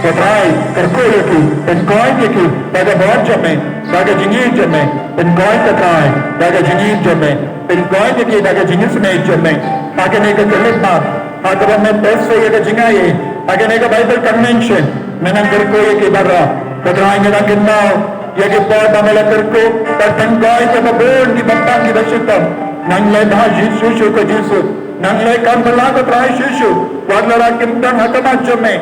Ko Trai, kyrkhu ïa ki, pynkoit ïa ki da ka bor jong me, da ka jingïeit jong me. Pynkoit, ko Trai, da ka jingïeit jong me. Pynkoit ïa ki da ka jingisynei jong me. Ha kane ka khyllipmat, ha kaba me pynshoi ïa ka jingaiei, ha kane ka Bible Convention, me nang kyrkhu ïa ki baroh. Ko Trai, ngi nang kynmaw ïa ki por ba me la kyrkhu, ba pynkoit ïa ki bun kiba pang kiba shitom. Nang leh bha shuh shuh ko Jisu. Nang leh kam phylla ko Trai shuh shuh. Wat la ra kim don ha khmat jong me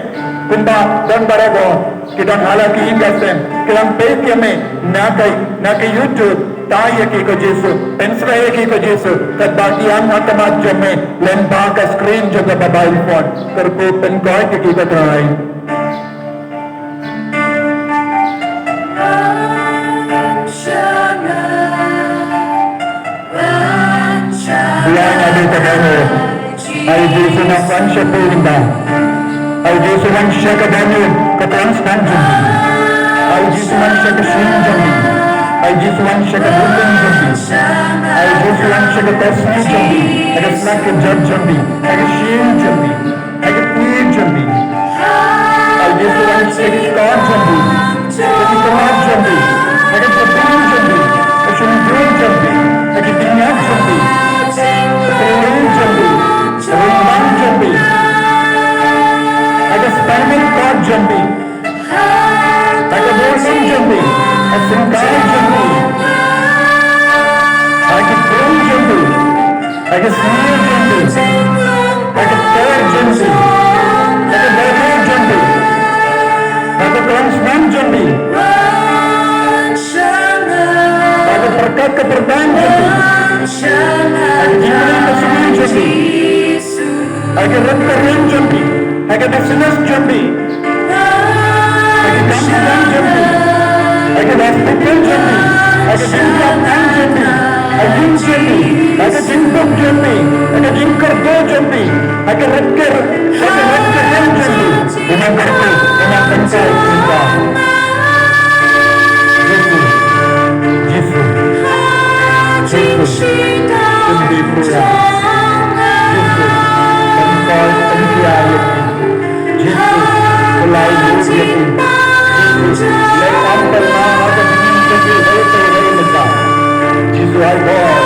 kumba don barabor. Ki don ha la ki ïing ka sem, ki dang peit ïa me na ka, na ka YouTube. Tai ïa ki ko Jisu, pynsyrei ïa ki ko Jisu, katba ki ïam ha khmat jong me lyngba ka screen jong ka mobile phone. Kyrkhu, pynkoit ïa ki ko Trai. Blei naduh ka daw. Ai Jisu, nang wan sha pyrthei ba. Ai Jisu, wan sha ka daw ka tlang snam jong ngi. Ai Jisu, wan sha ka shyieng jong ngi. Ai Jisu, wan sha ka burom jong ngi. Ai Jisu, wan sha ka test jong ngi. Ai ka snak ka jot jong ngi. Ai ka shyieng jong ngi. Ai ka tied jong ngi. Ai Jisu, wan sha ka shkor jong ngi. Ka jingkyrmen jong ngi, ka jingkyrmen jong ngi, ka shyntur jong ngi, ka jingpynïap jong ngi, ka jingkyrmen jong ngi, ka jingkyrmen jong ngi, ka spinal cord jong ngi, ka jingkyrmen jong ngi, ka sengkai jong ngi, ka jingkyrmen jong ngi. Ka ka snier jong ngi, ka ka ter jong ngi, ka ka bebe jong ngi, ka ka khlong snam jong ngi, ka ka pyrkhat ka pyrdan jong ngi, ka ka jingkyrmen ka snier jong ngi, ka ka rep ka riang jong ngi, ka ka business jong ngi. Agi kam jong ngi, agi hospital jong ngi, agi jingïap jong ngi, agi jong ngi, agi jingpang jong ngi, agi jingkyrduh jong ngi, agi rep ka, agi rep ka riang jong ngi. Ina kyrduh, ina pynshai, ina. Jisu, Jisu, Jisu, Jisu, Jisu, pynshai, pynshai, Jisu, pynlait lut ïa ki. Jisu, leh kam pynlait ha ka jingim jong ki hei hei hei mynta. Jisu, ai bor.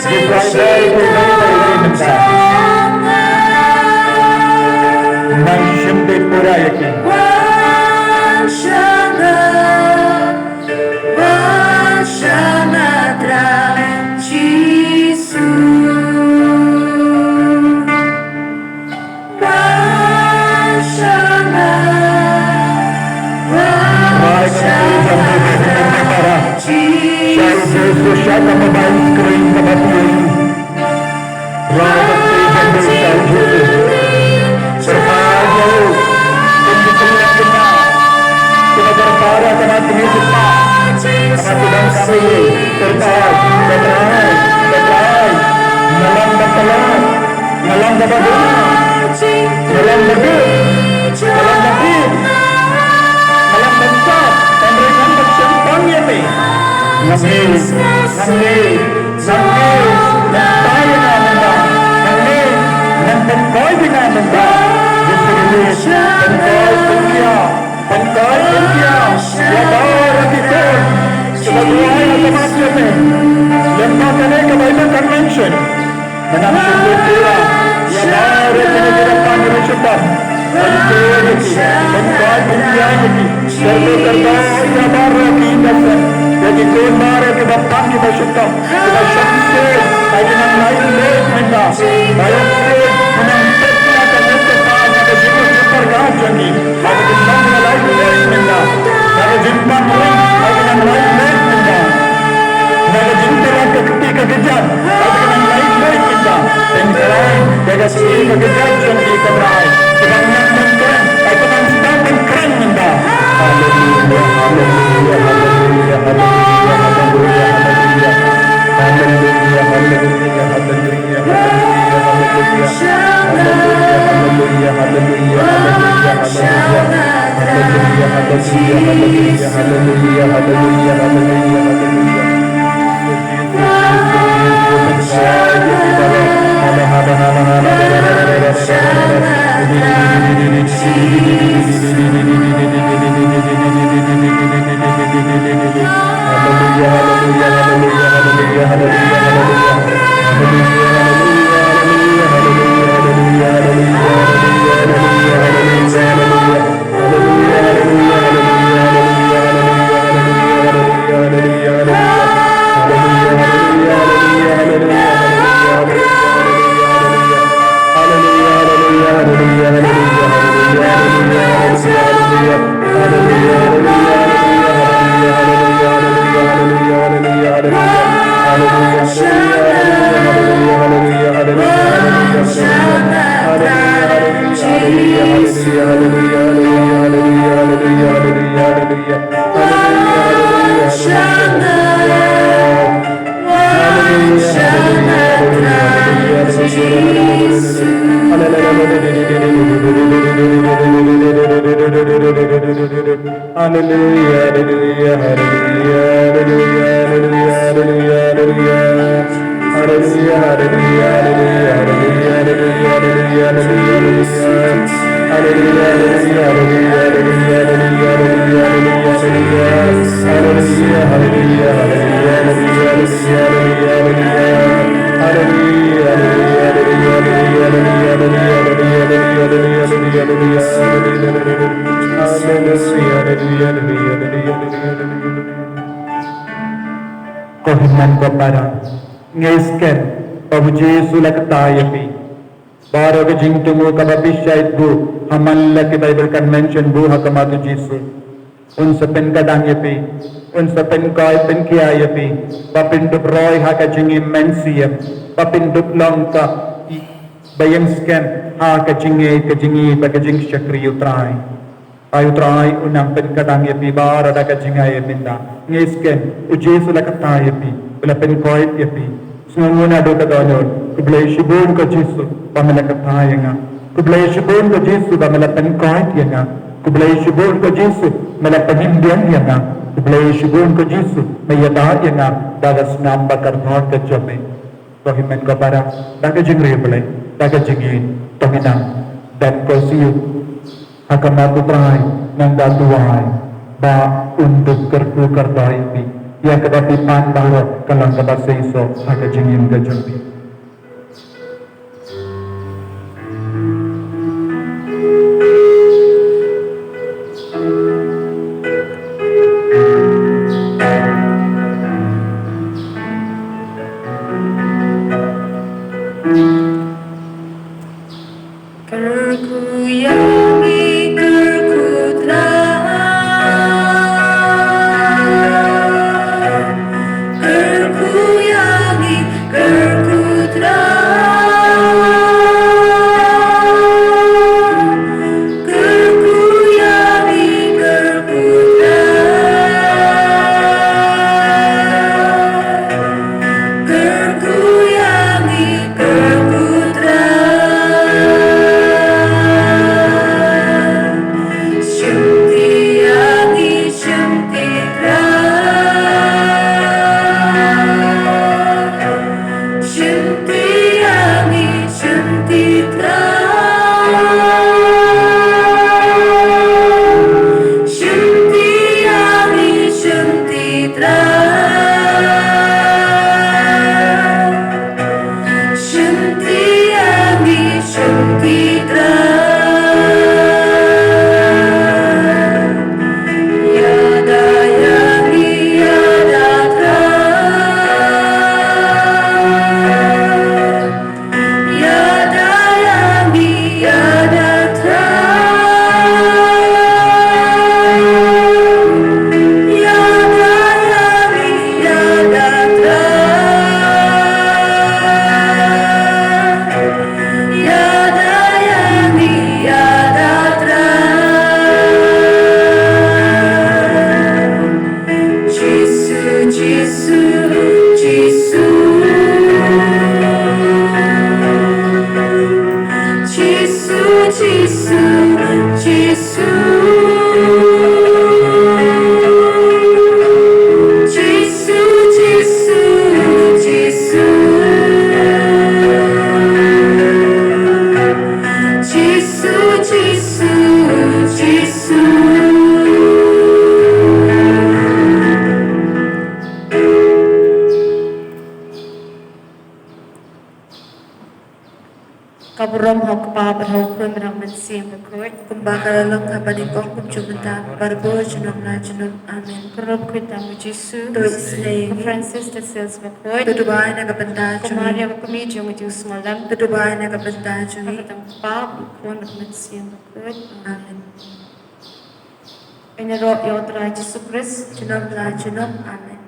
Jisu, ai bor ïa ki hei hei hei mynta. Nang shim beit pura ïa ki. Wan sha nga, wan sha nga Trai Jisu. Rai ka jong me ka jingim ka para. Shai Jisu sha ka mobile screen kaba phi ïohi. Rai ka jong me shai Jisu. Syrpai ïa u. Kum ki kynnoh kynnoh. Kynnoh para para kynnoh kynnoh kynnoh. Kynnoh kynnoh kynnoh. Syrpai. Syrpai. Syrpai. Nalong ba tala. Nalong ba badu. Nalong ba du. Nalong ba du. Nalong ba du. Tang re ngan ba sempang ïa me. Ngan ne. Ngan ne. Ngan ne. Ngan tai ïa nga mynta. Ngan ne. Ngan pynkoit ïa nga mynta. Jisu Khrist. Pynkoit pynkiar. Pynkoit pynkiar. Ïa baroh ki khun. Kiba duwai ha khmat jong me. Lem bad kane ka Bible Convention. Ïa ki, kyrkhu kyrdoh ïa baroh ki nongpynim, ïa ki khun baroh kiba pang kiba shitom, kiba shong suk, ai ki nang lait leit mynta. Ai ki nang peit ïa ka ïing ka sem, ïa ka jingmut jingpyrkhat jong ki, ai ki nang lait leit mynta. Ïa ka jingpang ring, ai ki nang lait leit mynta. Na ka jingtyrwa ka kti ka kjat, ai ka nang lait lait mynta. Pynkhraw ïa ka kti ka kjat jong ki, ko Trai. Ki nang nang ban kren, ai ka nang sdang ban kren mynta. Haleluya, haleluya, haleluya, haleluya, haleluya, haleluya. Haleluya, haleluya, haleluya, haleluya, haleluya. Haleluya, haleluya, haleluya, haleluya, haleluya. Haleluya, haleluya, haleluya, haleluya, haleluya, haleluya. Haleluya, haleluya, haleluya, haleluya, haleluya, haleluya. Haleluya, haleluya, haleluya, haleluya, haleluya. Haleluya, haleluya, haleluya. Haleluya, haleluya, haleluya, haleluya. Haleluya, haleluya, haleluya, haleluya, haleluya. Haleluya, haleluya, haleluya, haleluya, haleluya, haleluya. Haleluya, haleluya, haleluya, haleluya, haleluya. Haleluya, haleluya, haleluya, haleluya, haleluya. Ko hynmen ko para, ngi skhem ba U Jisu u la kyntait ïa phi. Baroh ka jingthmu kaba phi shait buh ha man la ki Bible convention buh ha khmat U Jisu. Un sa pynkhiah ïa phi, un sa pynkoit pynkhia ïa phi, ba phin dup roi ha ka jingim mynsiem, ba phin dup long ka i-, ba ïeng skhem ha ka jingngeit, ka jingïeit bad ka jingshakri ïa U Trai. Ai U Trai un nang pynkhiah ïa phi baroh da ka jingaiei mynta. Ngi skhem U Jisu u la kyntait ïa phi, u la pynkoit ïa phi. Sngewbha naduh ka dohnud, khublei shibun ko Jisu ba me la kyntait ïa nga. Khublei shibun ko Jisu ba me la pynkoit ïa nga. Khublei shibun ko Jisu me la pynimbiang ïa nga. Khublei shibun ko Jisu me ïada ïa nga da ka snam ba kordor ka jong me. Ko hynmen ko para, da ka jingriewblei, da ka jingïeit, to ngin nang don ko shuh ha khmat U Trai, nang da duwai ba un dup kyrkhu kyrdoh ïa phi. Ïa kaba phi pan baroh ka long kaba seisoh ha ka jingim ka jong phi. Kyrkhu ïa ngi, kyrkhu Trai. Kyrkhu ïa ngi, kyrkhu Ka burom ha u Kpa bad ha u Khun bad ha u Mynsiem Bakhuid. Kumba ka la long ha banyngkong, kum juh mynta, barabor, junom la junom. Amen. Ka rukom bakhuid tam u Jisu. To isynei ïa ngi. Francis de Sales Bakhuid. To duwai na ka bynta jong ngi. Maria ka kmie jong u Jisu Sngewlem. To duwai na ka bynta jong ngi. Ha ka kyrteng u Kpa, u Khun bad u Mynsiem Bakhuid. Amen. Ngin ïaroh ïa u Trai Jisu Khrist. Junom la junom. Amen.